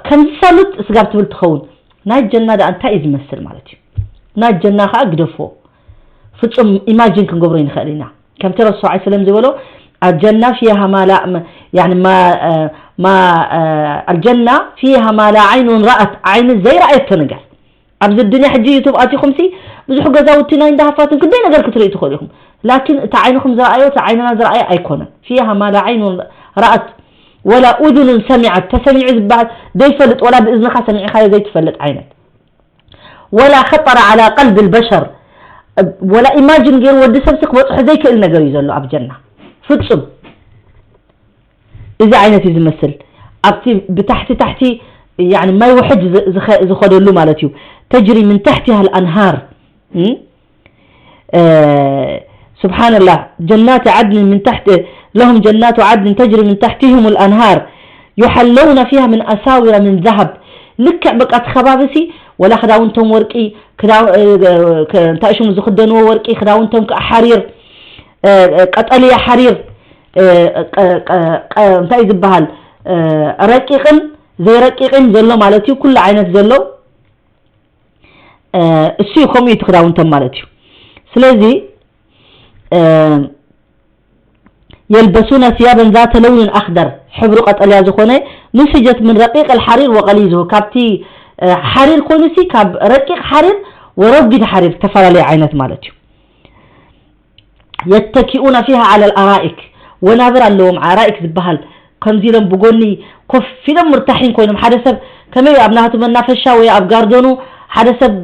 ከምዚ ሳሉት ስጋብ ትብል ትኸውን ናይ ጀና ደኣ እንታይ እዩ ዝመስል ማለት እዩ። ናይ ጀና ከዓ ግደፎ ፍጹም ኢማጂን ክንገብሮ ይንኽእል ኢና። ከምቲ ረሱል ሰለላሁ ዐለይሂ ወሰለም ዝበሎ الجنة فيها ما لا يعني ما ما الجنة فيها ما لا عين رأت ዓይኒ ዘይረኣየቶ ነገር ኣብዚ ዱንያ ሕጂ ዩቱብ ኣቲኹም ሲ ብዙሕ ገዛውቲ ናይ እንዳሃፋትን ክንደይ ነገር ክትርኢ ትኽእሉ ኢኹም። ላኪን እቲ ዓይንኹም ዝረኣዮ እቲ ዓይንና ዝረኣዮ ኣይኮነን። فيها ما لا عين رأت ولا أذن سمعت ተሰሚዑ ዝበሃል ዘይፈልጥ ወላ ብእዝንኻ ሰሚዕኻዮ ዘይትፈልጥ ዓይነት ولا خطر على قلب البشر ولا ኢማጂን ገይሩ ወዲ ሰብሲ ክበፅሖ ዘይክእል ነገር እዩ ዘሎ ኣብ ጀና ፍፁም እዚ ዓይነት እዩ ዝመስል ኣብቲ ብታሕቲ ታሕቲ يعني ማይ ውሕጅ ዝኸደሉ ማለት እዩ تجري من تحتها الأنهار سبحان الله، جنات عدن من تحت، لهم جنات عدن تجري من تحتهم الأنهار يحلون فيها من أساور من ذهب. ልክዕ በቃ እቲ ከባቢ ሲ ወላ ክዳውንቶም ወርቂ ክዳው እ፣ እ፣ ክ- እንታይ ሽሙ ዝኽደንዎ ወርቂ ክዳውንቶም ከዓ ሓሪር እ፣ እ፣ ቀጠልያ ሓሪር እ፣ ቀ- ቀ- ቀ- እንታይ ዝበሃል እ፣ ረቂቕን ዘይረቂቕን ዘሎ ማለት እዩ ኩሉ ዓይነት ዘሎ እ፣ እሱ እዩ ከምኡ እዩ እቲ ክዳውንቶም ማለት እዩ ስለዚ እ፣ يلبسون ثيابا ذات لون أخضر ሕብሩ ቀጠልያ ዝኾነ نسجت من رقيق الحرير وغليظه ካብቲ እ፣ ሓሪር ኮይኑ ሲ ካብ ረቂቕ ሓሪር ወረጊድ ሓሪር ዝተፈላለየ ዓይነት ማለት እዩ يتكئون فيها على الأرائك ወናብር ኣለዎም ኣራኢክ ዝበሃል ከምዚ ኢሎም ብጎኒ ኮፍ ኢሎም ምርታሒን ኮይኖም ሓደ ሰብ ከመይ ኣብ ናቱ መናፈሻ ወይ ኣብ ጋርደኑ ሓደ ሰብ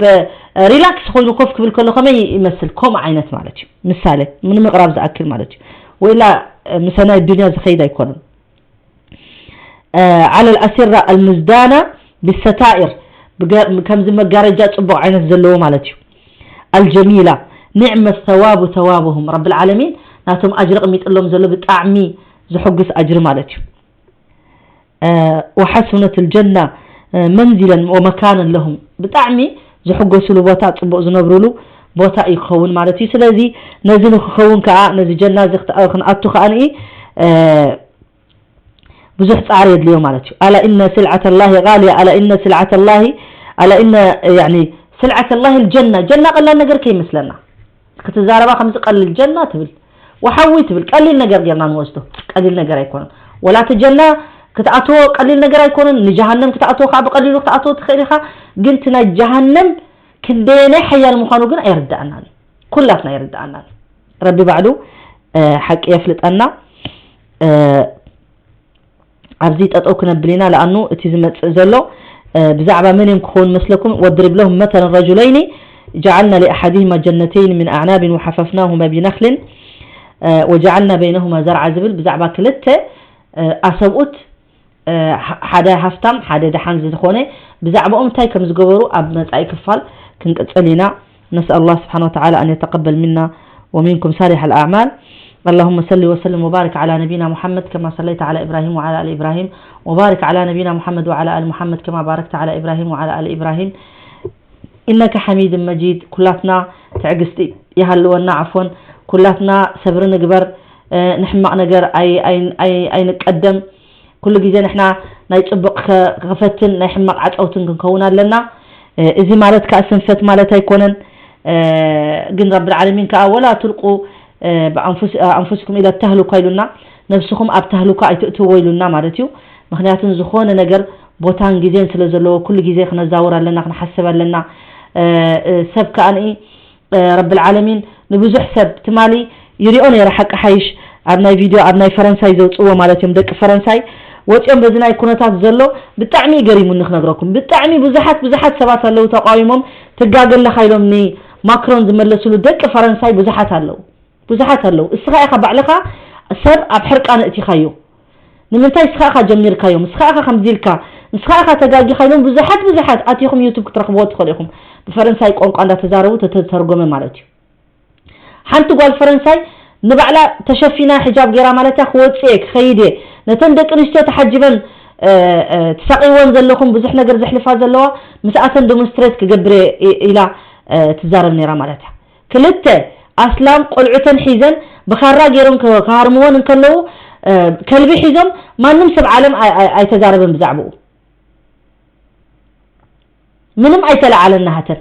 ሪላክስ ኮይኑ ኮፍ ክብል ከሎ ከመይ ይመስል ከምኡ ዓይነት ማለት እዩ ምሳሌ ንምቕራብ ዝኣክል ማለት እዩ ወላ ምሰናይ ዱንያ ዝኸይድ ኣይኮነን على الأسرة المزدانة بالستائر ከምዚ መጋረጃ ፅቡቕ ዓይነት ዘለዎ ማለት እዩ الجميلة نعم الثواب ثوابهم رب العالمين ናቶም ኣጅሪ ቅሚጥሎም ዘሎ ብጣዕሚ ዝሕጉስ ኣጅሪ ማለት እዩ وحسنت الجنة منزلا ومكانا لهم ብጣዕሚ ዝሕጎስሉ ቦታ ፅቡቕ ዝነብሩሉ ቦታ እዩ ክኸውን ማለት እዩ ስለዚ ነዚ ንክኸውን ከዓ ነዚ ጀና እዚ ክንኣቱ ከዓ ንኢ ብዙሕ ፃዕሪ የድልዮ ማለት እዩ ኣላ እነ ስልዓት ላሂ ጋልያ ኣላ እነ ስልዓት ላሂ ኣላ እነ ስልዓት ላሂ ልጀና ጀና ቀላል ነገር ከይመስለና ክትዛረባ ከምዚ ቀልል ጀና ትብል ወሓዊ ትብል ቀሊል ነገር ጌርና ንወስዶ ቀሊል ነገር ኣይኮነን ወላ እቲ ጀና ክትኣትዎ ቀሊል ነገር ኣይኮነን ንጀሃነም ክትኣትዎ ከዓ ብቀሊሉ ክትኣትዎ ትኽእል ኢኻ ግን እቲ ናይ ጀሃነም ክንደየናይ ሓያል ምዃኑ ግን ኣይርዳእናን ኩላትና ኣይርዳእናን ረቢ ባዕሉ ሓቂ የፍልጠና ኣብዚ ጠጠው ክነብል ኢና ለኣኑ እቲ ዝመፅእ ዘሎ ብዛዕባ መን እዮም ክኸውን መስለኩም واضرب لهم مثلا رجلين جعلنا لأحدهما جنتين من أعناب وحففناهما بنخل وجعلنا بينهما زرعا ዝብል ብዛዕባ ክልተ ኣሰብኡት ሓደ ሃፍታም ሓደ ደሓን ዝኾነ ብዛዕባኦም እንታይ ከም ዝገበሩ ኣብ መፃኢ ክፋል ክንቅፅል ኢና نسأل الله سبحانه وتعالى أن يتقبل منا ومنكم صالح الأعمال اللهم صل وسلم وبارك على نبينا محمد كما صليت على إبراهيم وعلى آل إبراهيم وبارك على نبينا محمد وعلى آل محمد كما باركت على إبراهيم وعلى آل إبراهيم إنك حميد مجيد ኩላትና ትዕግስቲ ይሃልወና عفوا ኩላትና ሰብሪ ንግበር ንሕማቕ ነገር ኣይንቀደም ኩሉ ግዜ ንሕና ናይ ፅቡቕ ክፈትን ናይ ሕማቕ ዓፀውትን ክንከውን ኣለና እዚ ማለት ከዓ ስንፈት ማለት ኣይኮነን ግን ረቢ ዓለሚን ከዓ ወላ ትልቁ ኣንፉስኩም ኢለ ተህልኳ ኢሉና ነብስኹም ኣብ ተህልኳ ኣይትእትዎ ኢሉና ማለት እዩ ምክንያቱ ዝኾነ ነገር ቦታን ግዜን ስለ ዘለዎ ኩሉ ግዜ ክነዛውር ኣለና ክንሓስብ ኣለና ሰብ ከዓ ረቢ ዓለሚን ንብዙሕ ሰብ ትማሊ ይሪኦ ነይረ ሓቂ ሓይሽ ኣብ ናይ ቪድዮ ኣብ ናይ ፈረንሳይ ዘውፅዎ ማለት እዮም ደቂ ፈረንሳይ ወፂኦም በዚ ናይ ኩነታት ዘሎ ብጣዕሚ ገሪሙኒ ክነግረኩም ብጣዕሚ ብዙሓት ብዙሓት ሰባት ኣለዉ ተቃዊሞም ትጋገለካ ኢሎም ኒ ማክሮን ዝመለስሉ ደቂ ፈረንሳይ ብዙሓት ኣለዉ ብዙሓት ኣለዉ እስኻ ኢኻ ባዕልኻ ሰብ ኣብ ሕርቃ ነእቲኻዮ ንምንታይ እስኻ ኢኻ ጀሚርካዮም እስኻ ኢኻ ከምዚ ኢልካ ንስኻ ኢኻ ተጋጊኻ ኢሎም ብዙሓት ብዙሓት ኣቲኹም ዩቱብ ክትረኽብዎ ትኽእሉ ኢኹም ብፈረንሳይ ቋንቋ እንዳተዛረቡ ተተተርጎመ ማለት እዩ ሓንቲ ጓል ፈረንሳይ ንባዕላ ተሸፊና ሕጃብ ገይራ ማለት እያ ክወፅእ እየ ክኸይድ እየ ነተን ደቂ ኣንስትዮ ተሓጅበን ትሳቂወን ዘለኹም ብዙሕ ነገር ዘሕልፋ ዘለዋ ምስኣተን ዶሞንስትሬት ክገብር እየ ኢላ ትዛረብ ነይራ ማለት እያ ክልተ ኣስላም ቆልዑተን ሒዘን ብኻራ ገይሮም ክሃርምወን እንከለዉ ከልቢ ሒዞም ማንም ሰብ ዓለም ኣይተዛረበን ብዛዕባኡ ምንም ኣይተለዓለን ናሃተን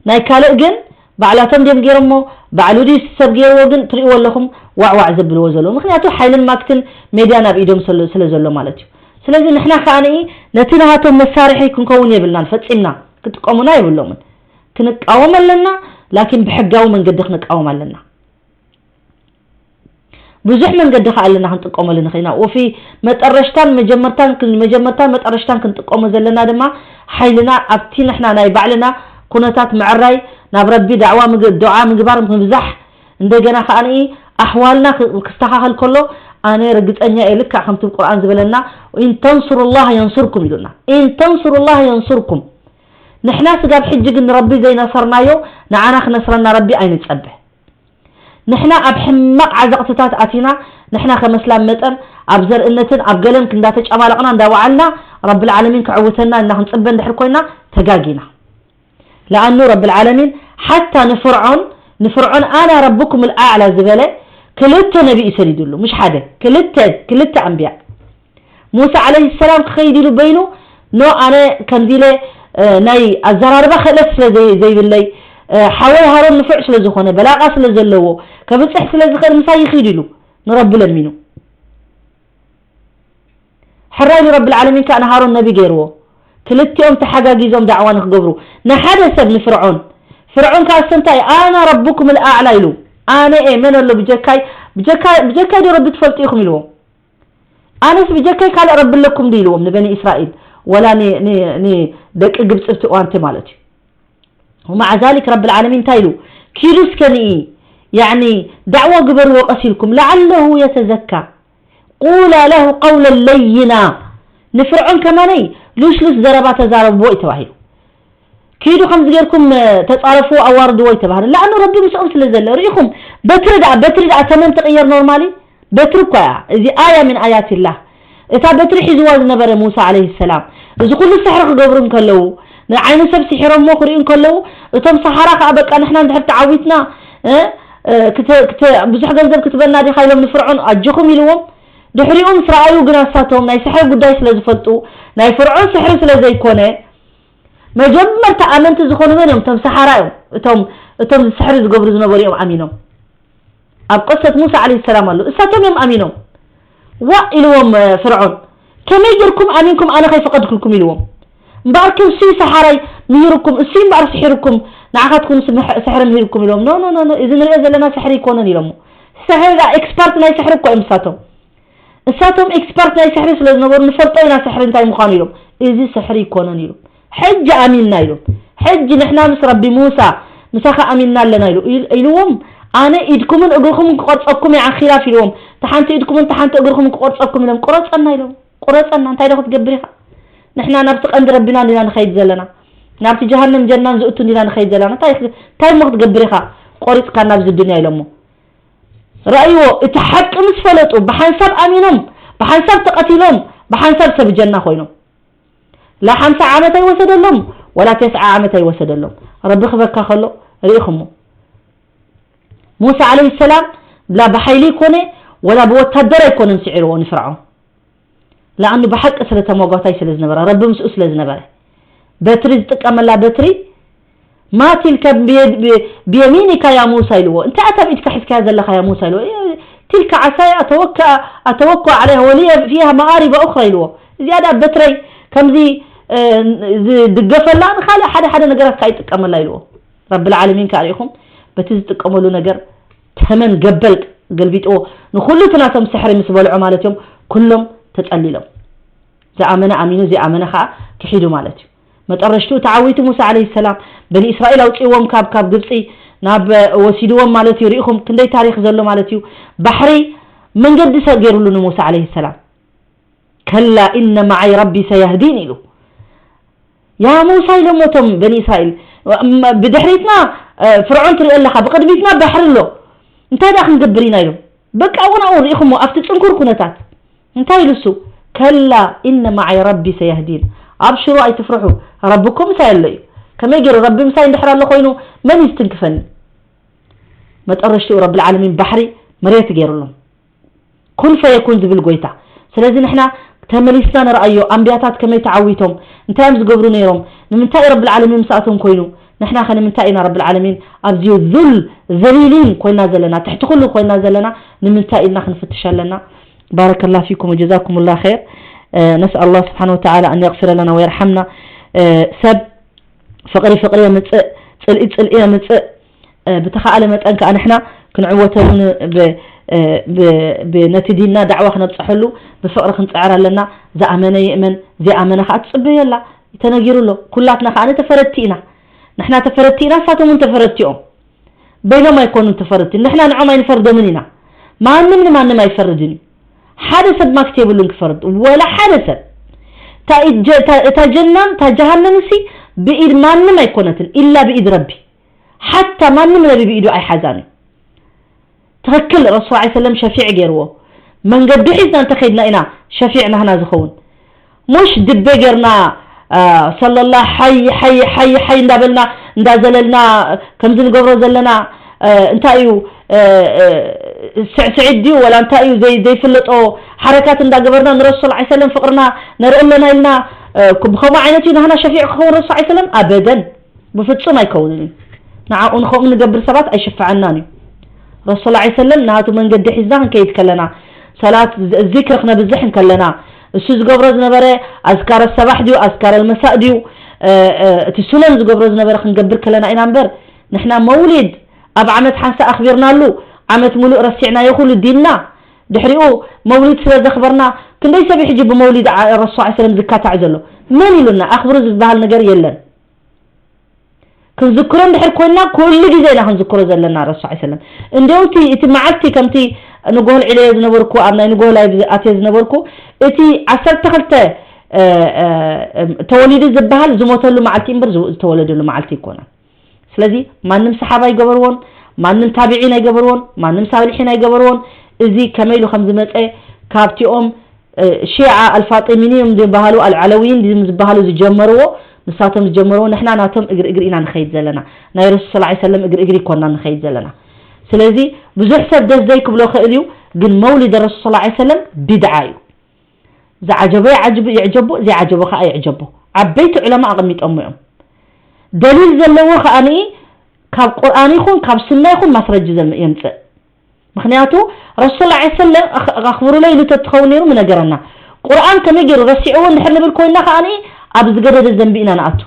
ናይ ካልእ ግን ባዕላቶም ድዮም ገይሮሞ ባዕሉ ድዩ ሰብ ገይርዎ ግን ትሪእዎ ኣለኹም ዋዕዋዕ ዘብልዎ ዘለዉ ምክንያቱ ሓይልን ማክትን ሜድያ ናብ ኢዶም ስለ ዘሎ ማለት እዩ ስለዚ ንሕና ከዓ ንኢ ነቲ ናሃቶም መሳርሒ ክንከውን የብልናን ፈፂምና ክጥቀሙና የብሎምን ክንቃወም ኣለና ላኪን ብሕጋዊ መንገዲ ክንቃወም ኣለና ብዙሕ መንገዲ ከኣ ኣለና ክንጥቀመሉ ንኽእልና ኦፊ መጠረሽታን መጀመርታን መጀመርታን መጠረሽታን ክንጥቀሞ ዘለና ድማ ሓይልና ኣብቲ ንሕና ናይ ባዕልና ኩነታት ምዕራይ ናብ ረቢ ዳዕዋ ዱዓ ምግባር ምብዛሕ እንደገና ከኣ ኣሕዋልና ክስተኻኸል ከሎ ኣነ ርግፀኛ እየ ልክዕ ከምቲ ቁርኣን ዝበለና ኢን ተንስሩ ላህ የንስርኩም ኢሉና ኢን ተንስሩ ላህ የንስርኩም ንሕና ስጋብ ሕጂ ግን ንረቢ ዘይነሰርናዮ ንዓና ክነስረና ረቢ ኣይንፀበ ንሕና ኣብ ሕማቕ ዓዘቕትታት ኣቲና፣ ንሕና ከም ኣስላም መጠን ኣብ ዘርእነትን ኣብ ገለን እንዳተጨማለቕና እንዳወዓልና፣ ረብል ዓለሚን ክዕውተና እና ክንጽበ እንድሕር ኮይና፣ ተጋጊና። ለኣኑ ረብል ዓለሚን ሓታ ንፍርዖን፣ ንፍርዖን ኣና ረብኩም ልኣዕላ ዝበለ ክልተ ነቢ እዩ ሰዲዱሉ፣ ምሽ ሓደ፣ ክልተ፣ ክልተ ኣንብያ። ሙሳ ዓለይሂ ሰላም ክኸይድ ኢሉ በይኑ፣ ኖ፣ ኣነ ከምዚ ኢለ፣ እ፣ ናይ ኣዘራርባ ክእለት ስለ ዘይ-፣ ዘይብለይ፣ እ፣ ሓወይ ሃሮን ንፉዕ ስለ ዝኾነ፣ በላቓ ስለ ዘለዎ፣ ከብጽሕ ስለ ዝኽእል ምሳይ ይኺድ ኢሉ ንረቢ ለሚኑ። ሕራይ ንረብል ዓለሚን ከኣ ንሃሮን ነቢ ገይርዎ። ክልቲኦም ተሓጋጊዞም ዳዕዋ ንክገብሩ። ንሓደ ሰብ ንፍርዖን፣ ፍርዖን ከኣ እንታይ፣ ኣና ረብኩም ልኣዕላ ኢሉ። ኣነ እየ፣ መን ኣሎ ብጀካይ፣ ብጀካ-፣ ብጀካይ ዶ ረቢ ትፈልጡ ኢኹም ኢልዎ። ኣነስ ብጀካይ ካልእ ረቢ ኣለኩም ድዩ ኢልዎም ንበኒ እስራኤል፣ ወላ ን-፣ ን-፣ ንደቂ ግብፂ ብቲ እዋንቲ ማለት እዩ። ومع ذلك ረብል ዓለሚን እንታይ ኢሉ? ኪዱ እስከ ንኢ፣ ያዕኒ ዳዕዋ ግበርዎ ቀስ ኢልኩም፣ ለዓለሁ የተዘካ፣ ቁላ ለሁ ቀውለን ለይና። ንፍርዖን ከማነይ ሉስሉስ ዘረባ ተዛረብዎ እዩ ተባሂሉ። ኪዱ ከምዚ ጌርኩም፣ እ፣ ተጻረፍዎ፣ ኣዋርድዎ ይተባህለ። ለኣኑ ረቢ ምስኦም ስለ ዘሎ። ርኢኹም፣ በትሪ ደኣ፣ በትሪ ደኣ ተመን ትቕየር ኖርማሊ? በትሪ እኳ እያ። እዚ ኣያ ምን ኣያትላህ። እታ በትሪ ሒዝዋ ዝነበረ ሙሳ ዓለይሂ ሰላም፣ እዚ ኩሉ ስሕሪ ክገብሩ እንከለዉ፣ ንዓይኒ ሰብ ስሒሮሞ ክርእዩ እንከለዉ፣ እቶም ሰሓራ ከኣ በቃ ንሕና እንድሕር ተዓዊትና፣ እ፣ እ፣ ክተ-፣ ክተ-፣ ብዙሕ ገንዘብ ክትበና ዲኻ ኢሎም ንፍርዖን ኣጆኹም ኢልዎም። ድሕሪኡ ምስ ረኣዩ ግና እሳቶም ናይ ስሕሪ ጉዳይ ስለ ዝፈልጡ፣ ናይ ፍርዖን ስሕሪ ስለ ዘይኮነ፣ መጀመርታ ኣመንቲ ዝኾኑ መን እዮም? እቶም ሰሓራ እዮም። እቶም፣ እቶም ስሕሪ ዝገብሩ ዝነበሩ እዮም ኣሚኖም። ኣብ ቅሰት ሙሳ ዓለይሂ ሰላም ኣሎ። እሳቶም እዮም ኣሚኖም። ዋእ ኢልዎም፣ እ፣ ፍርዖን፣ ከመይ ጌርኩም ኣሚንኩም ኣነ ከይፈቐድኩልኩም ኢልዎም። እምበኣር ከም እሱይ ሰሓራይ ምሂሩኩም፣ እሱይ እምበኣር ስሒሩኩም፣ ንዓኻትኩም ስምሕ-፣ ስሕሪ ምሂሩኩም ኢልዎም። ኖ፣ ኖ፣ ኖ፣ ኖ፣ እዚ ንሪኦ ዘለና ስሕሪ ኣይኮነን ኢሎሞ። ስሕሪ ደኣ ኤክስፐርት ናይ ስሕሪ እኮ እዮም እሳቶም። እሳቶም ኤክስፐርት ናይ ስሕሪ ስለ ዝነበሩ ንፈልጦ ኢና ስሕሪ እንታይ ምዃኑ ኢሎም። እዚ ስሕሪ ኣይኮነን ኢሎም። ሕጂ ኣሚንና ኢሎም። ሕጂ ንሕና ምስ ረቢ ሙሳ ምሳኻ ኣሚንና ኣለና ኢሉ፣ ኢል-፣ ኢልዎም። ኣነ ኢድኩምን እግርኹምን ክቆርጸኩም እየ ዓኺላፍ ኢልዎም። እታ ሓንቲ ኢድኩምን እታ ሓንቲ እግርኹምን ክቆርጸኩም ኢሎም። ቁረጸና ኢሎም። ቁረጸና፣ እንታይ ዶ ክትገብር ኢኻ? ንሕና ናብቲ ቀንዲ ረቢና እንዲና ንኸይድ ዘለና። ናብቲ ጀሃነም ጀናን ዝእቱ እንዲና ንኸይድ ዘለና። እንታይ ክ-፣ እንታይ እሞ ክትገብር ኢኻ? ቆሪጽካ ናብዚ ዱንያ ኢሎሞ። ረኣይዎ፣ እቲ ሓቂ ምስ ፈለጡ፣ ብሓንሳብ ኣሚኖም፣ ብሓንሳብ ተቐቲሎም፣ ብሓንሳብ ሰብ ጀና ኮይኖም። ላ ሓምሳ ዓመት ኣይወሰደሎም፣ ወላ ተስዓ ዓመት ኣይወሰደሎም። ረቢ ክበካ ከሎ ርኢኹሞ። ሙሳ ዓለይሂ ሰላም ላ ብሓይሊ ይኮነ፣ ወላ ብወታደር ኣይኮነን ስዒርዎ ንፍርዖን። ለኣኑ ብሓቂ ስለ ተሟጓታይ ስለ ዝነበረ፣ ረቢ ምስኡ ስለ ዝነበረ። በትሪ ዝጥቀመላ በትሪ፣ "ማ ቲልከ ብየ-፣ ብየ-፣ ብየሚኒካ ያ ሙሳ" ኢልዎ። "እንታይ እታ ኣብ ኢድካ ሒዝካያ ዘለኻ ያ ሙሳ?" ኢልዎ። "እ፣ ቲልከ ዓሳየ ኣተወካ-፣ ኣተወከኡ ዓለይሃ ወሊየ ፊሃ መኣሪበ ኡኽራ" ኢልዎ። እዚኣ ደኣ በትረይ ከምዚ፣ እ፣ ዝድገፈላ ንኻልእ ሓደ ሓደ ነገራት ከኣ ይጥቀመላ ኢልዎ። ረብል ዓለሚን ከኣ ርኢኹም በቲ ዝጥቀመሉ ነገር ተመን ገበል ገልቢጥዎ። ንኹሉ እቲ ናቶም ስሕሪ ምስ በልዑ ማለት እዮም፣ ኩሎም ተጸሊሎም። ዝኣመነ ኣሚኑ፣ ዘይኣመነ ከኣ ክሒዱ ማለት እዩ። መጠረሽትኡ ተዓዊቱ ሙሳ ዓለይሂ ሰላም፣ በኒ እስራኤል ኣውጺእዎም ካብ፣ ካብ ግብጺ ናብ፣ ወሲድዎም ማለት እዩ። ርኢኹም ክንደይ ታሪኽ ዘሎ ማለት እዩ። ባሕሪ መንገዲ ሰ-፣ ገይሩሉ ንሙሳ ዓለይሂ ሰላም። "ከላ ኢነ መዓይ ረቢ ሰየህዲን" ኢሉ። "ያ ሙሳ" ኢሎሞ እቶም በኒ እስራኤል፣ "እም፣ ብድሕሪትና፣ እ፣ ፍርዖን ትሪኦ ኣለኻ፣ ብቕድሚትና ባሕሪ ኣሎ። እንታይ ደኣ ክንገብር ኢና?" ኢሎም። በቃ እውን ኣብኡ ርኢኹሞ፣ ኣብቲ ጽንኩር ኩነታት። እንታይ ኢሉ እሱ? "ከላ ኢነ መዓይ ረቢ ሰየህዲን።" ኣብሽሩ፣ ኣይትፍርሑ፣ ረብኩም ምሳይ ኣሎ እዩ። ከመይ ገይሩ ረቢ ምሳይ እንድሕር ኣሎ ኮይኑ መን እዩ ዝትንክፈኒ? መጠረሽትኡ ረብል ዓለሚን ባሕሪ መሬት ገይሩሎም። ኩን ፈየኩን ዝብል ጎይታ። ስለዚ ንሕና ተመሊስና ንርኣዮ፣ ኣንብያታት ከመይ ተዓዊቶም፣ እንታይ እዮም ዝገብሩ ነይሮም፣ ንምንታይ ረብል ዓለሚን ምሳኣቶም ኮይኑ፣ ንሕና ከ ንምንታይ ኢና ረብል ዓለሚን ኣብዚ ዙል ዘሊሊን ኮይና ዘለና፣ ትሕቲ ኩሉ ኮይና ዘለና፣ ንምንታይ ኢልና ክንፍትሽ ኣለና። ባረከላ ፊኩም ወጀዛኩም ላ ኸይር። እ፣ ነስኣል ላህ ስብሓን ወተዓላ ኣን የግፊረ ለና ወየርሓምና። እ፣ ሰብ ፍቕሪ ፍቕሪ የምጽእ፣ ጽልኢ ጽልኢ የምጽእ። እ፣ ብተኻእለ መጠን ከኣ ንሕና ክንዕወተሉ ን-፣ ብ-፣ እ፣ ብ-፣ ብ-፣ ነቲ ዲንና ዳዕዋ ክነብጽሐሉ ብፍቕሪ ክንጽዕር ኣለና። ዝኣመነ ይእመን፣ ዘይኣመነ ከኣ ትጽበዮ ኣላ። ተነጊሩ ኣሎ። ኩላትና ከኣ ተፈረድቲ ኢና። ንሕና ተፈረድቲ ኢና፣ ንሳቶም እውን ተፈረድቲ እዮም። በይኖም ኣይኮኑን ተፈረድቲ። ንሕና ንዖም ኣይንፈርዶምን ኢና። ማንም ንማንም ኣይፈርድን እዩ። ሓደ ሰብ ማክት የብሉን ክፈርድ። ወላ ሓደ ሰብ። እታ ኢድ ጀ-፣ እታ፣ እታ ጀናን፣ እታ ጀሃነም እሲ ብኢድ ማንም ኣይኮነትን። ኢላ ብኢድ ረቢ። ሓታ ማንም ነቢ ብኢዱ ኣይሓዛን እዩ። ትኽክል ረሱል ዐለይሂ ሰለም ሸፊዕ ገይርዎ። መንገዱ ሒዝና እንተኸይድና ኢና ሸፊዕ ናህና ዝኸውን። ሙሽ ድበ ገይርና፣ አ፣ ሰለላ ሓይ ሓይ ሓይ ሓይ እንዳበልና እንዳዘለልና ከምዚ ንገብሮ ዘለና፣ አ፣ እንታይ እዩ፣ አ፣ አ፣ ስዕስዒት ድዩ ወላ እንታይ እዩ ዘይ-፣ ዘይፍለጦ ሓረካት እንዳገበርና ንረሱል ዐለይሂ ሰለም ፍቕርና ነርኢ ኣለና ኢልና፣ አ፣ ብኸምኡ ዓይነት እዩ ናህና ሸፊዕ ክኸውን ረሱል ዐለይሂ ሰለም? ኣበደን። ብፍጹም ኣይከውንን እዩ። ንዓኡ ንኸምኡ ንገብር ሰባት ኣይሽፍዓናን እዩ። ረሱል ዐለይሂ ሰለም ናቱ መንገዲ ሒዝና ክንከይድ ከለና፣ ሰላት ዝ-፣ ዚክር ክነብዝሕ እንከለና፣ እሱ ዝገብሮ ዝነበረ ኣዝካረ ሰባሕ ድዩ፣ ኣዝካረ መሳእ ድዩ፣ እ፣ እ፣ እቲ ሱነን ዝገብሮ ዝነበረ ክንገብር ከለና ኢና እምበር፣ ንሕና መውሊድ ኣብ ዓመት ሓንሳ ኣኽቢርናሉ፣ ዓመት ሙሉእ ረሲዕናዮ ኩሉ ዲንና፣ ድሕሪኡ መውሊድ ስለ ዘኽበርና፣ ክንደይ ሰብ እዩ ሕጂ ብመውሊድ ዓ-፣ ረሱል ዐለይሂ ሰለም ዝካታዕ ዘሎ? መን ኢሉና? ኣኽብሩ ዝበሃል ነገር የለን። ክንዝክሮ እንድሕር ኮይና ኩሉ ግዜ ኢና ክንዝክሮ ዘለና ረሱል ዐለይሂ ሰለም። እንዲያው እቲ፣ እቲ መዓልቲ ከምቲ ንጎሆ ኣልዒለዮ ዝነበርኩ፣ ኣብ ናይ ንጎሆ ላይቭ ኣትየ ዝነበርኩ፣ እቲ ዓሰርተ ክልተ፣ እ፣ እ፣ ተወሊዱ ዝበሃል ዝሞተሉ መዓልቲ እምበር ዝ-፣ ዝተወለደሉ መዓልቲ ኣይኮነን። ስለዚ ማንም ሰሓባ ኣይገበርዎን፣ ማንም ታቢዒን ኣይገበርዎን፣ ማንም ሳልሒን ኣይገበርዎን። እዚ ከመይ ኢሉ ከም ዝመጸ ካብቲኦም እ፣ ሺዓ ኣልፋጢሚን እዮም ዝበሃሉ፣ ኣልዓለዊይን ድም ዝበሃሉ ዝጀመርዎ፣ ንሳቶም ዝጀመርዎ፣ ንሕና ናቶም እግሪ እግሪ ኢና ንኸይድ ዘለና። ናይ ረሱል ሰለላሁ ዐለይሂ ወሰለም እግሪ እግሪ ይኮንና ንኸይድ ዘለና። ስለዚ ብዙሕ ሰብ ደስ ዘይክብሎ ክእል እዩ፣ ግን መውሊድ ረሱል ሰለላሁ ዐለይሂ ወሰለም ቢድዓ እዩ። ዝዓጀቦ ይዓጅብ-፣ ይዕጀቦ፣ ዘይዓጀቦ ከዓ ይዕጀቦ። ዓበይቲ ዑለማ ኣቐሚጦሞ እዮም። ደሊል ዘለዎ ከዓኒ ካብ ቁርኣን ይኹን ካብ ሱና ይኹን ማስረጂ ዘም-፣ የምፅእ። ምኽንያቱ ረሱል ሰለላሁ ዐለይሂ ወሰለም ኣኽ-፣ ኣኽብሩለይ ኢሉ ተትኸውን ነይሩ ምነገረና። ቁርኣን ከመይ ገይሩ ረሲዕዎ እንድሕር ንብል ኮይና ከዓኒ ኣብ ዝገደደ ዘንቢ ኢና ንኣቱ።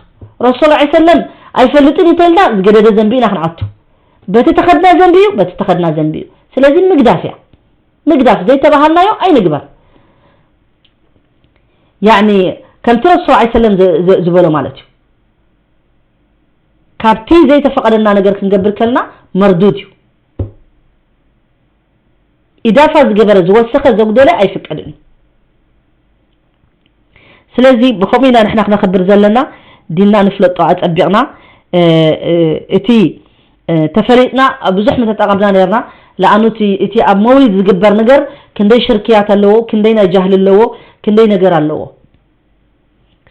ረሱል ሰለላሁ ዐለይሂ ወሰለም ኣይፈልጥን እዩ ተልና ዝገደደ ዘንቢ ኢና ክንኣቱ። በቲ ተኸድና ዘንቢ እዩ፣ በቲ ተኸድና ዘንቢ እዩ። ስለዚ ምግዳፍ እያ። ምግዳፍ ዘይተባሃልናዮ ኣይንግበር። ያዕኒ ከምቲ ረሱል ሰለላሁ ዐለይሂ ወሰለም ዘ-፣ ዘ-፣ ዝበሎ ማለት እዩ። ካብቲ ዘይተፈቐደና ነገር ክንገብር ከልና መርዱድ እዩ። ኢዳፋ ዝገበረ ዝወሰኸ ዘጉደለ ኣይፍቀድን እዩ። ስለዚ ብኸምኡ ኢና ንሕና ክነኽብር ዘለና፣ ዲንና ንፍለጦ ኣጸቢቕና፣ እ፣ እ፣ እቲ፣ እ፣ ተፈሊጥና ብዙሕ ምተጠቐምና ነርና። ለኣኑ እቲ፣ እቲ ኣብ መውሊድ ዝግበር ነገር ክንደይ ሽርክያት ኣለዎ፣ ክንደይ ናይ ጃህል ኣለዎ፣ ክንደይ ነገር ኣለዎ።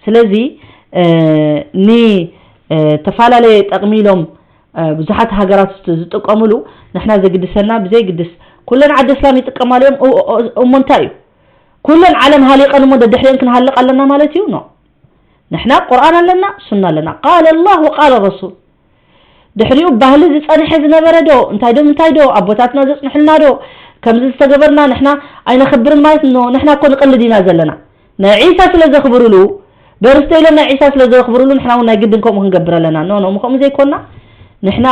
ስለዚ፣ እ፣ ን-፣ እ፣ ተፈላለየ ጠቕሚ ኢሎም፣ እ፣ ብዙሓት ሃገራት ዝጥ-፣ ዝጥቀምሉ፣ ንሕና ዘግድሰና ብዘይግድስ፣ ኩለን ዓዲ እስላም ይጥቀማሉ እዮም። እ-፣ እ-፣ እሞ እንታይ እዩ? ኩለን ዓለም ሃሊቐን እሞ ደድሕሪአን ክንሃልቕ ኣለና ማለት እዩ? ኖ። ንሕና ቁርኣን ኣለና፣ ሱና ኣለና። ቃለ ላህ ወቃለ ረሱል። ድሕሪኡ ባህሊ ዝጸንሐ ዝነበረ ዶ፣ እንታይ ዶ፣ እንታይ ዶ፣ ኣቦታትና ዘጽንሑልና ዶ፣ ከምዚ ዝተገበርና ንሕና ኣይነኽብርን ማለት ኖ፣ ንሕና እኮ ንቕልድ ኢና ዘለና። ናይ ዒሳ ስለ ዘኽብሩሉ፣ በርስተ ኢሎም ናይ ዒሳ ስለ ዘኽብሩሉ፣ ንሕና እውን ናይ ግድን ከምኡ ክንገብር ኣለና። ኖ፣ ኖ፣ ከምኡ ዘይኮንና፣ ንሕና፣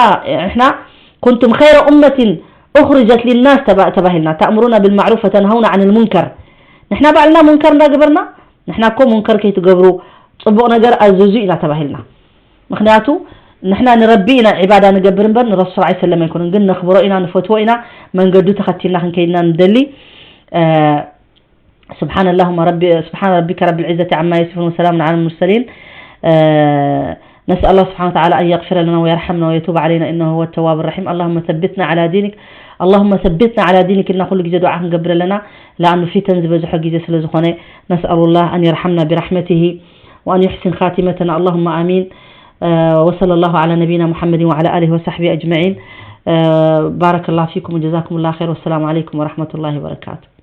ንሕና ኩንቱም ኸይረ ኡመትን ኡኽሪጀት ሊናስ ተባ-፣ ተባሂልና፣ ተእምሩና ብልማዕሩፍ ወተንሃውና ዓንል ሙንከር። ንሕና ባዕልና ሙንከር እንዳገበርና፣ ንሕና እኮ ሙንከር ከይትገብሩ፣ ጽቡቕ ነገር ኣዝዙ ኢና ተባሂልና። ምኽንያቱ ንሕና ንረቢ ኢና ዒባዳ ንገብር እምበር ንረሱል ሰለላሁ ዐለይሂ ወሰለም ኣይኮነን። ግን ነኽብሮ ኢና፣ ንፈትዎ ኢና፣ መንገዱ ተኸቲልና ክንከይድ ኢና ንደሊ። እ፣ سبحان اللهم رب، سبحان ربك رب العزة عما يصفون وسلام على المرسلين. آه، نسأل الله سبحانه وتعالى أن يغفر لنا ويرحمنا ويتوب علينا إنه هو التواب الرحيم. اللهم ثبتنا على دينك، اللهم ثبتنا على دينك إلنا كل جزء دعاء قبل لنا، لأنه فتن زبزح جزء سلزخوني. نسأل الله أن يرحمنا برحمته وأن يحسن خاتمتنا، اللهم آمين. آه، وصلى الله على نبينا محمد وعلى آله وصحبه أجمعين. آه، بارك الله فيكم وجزاكم الله خير، والسلام عليكم ورحمة الله وبركاته.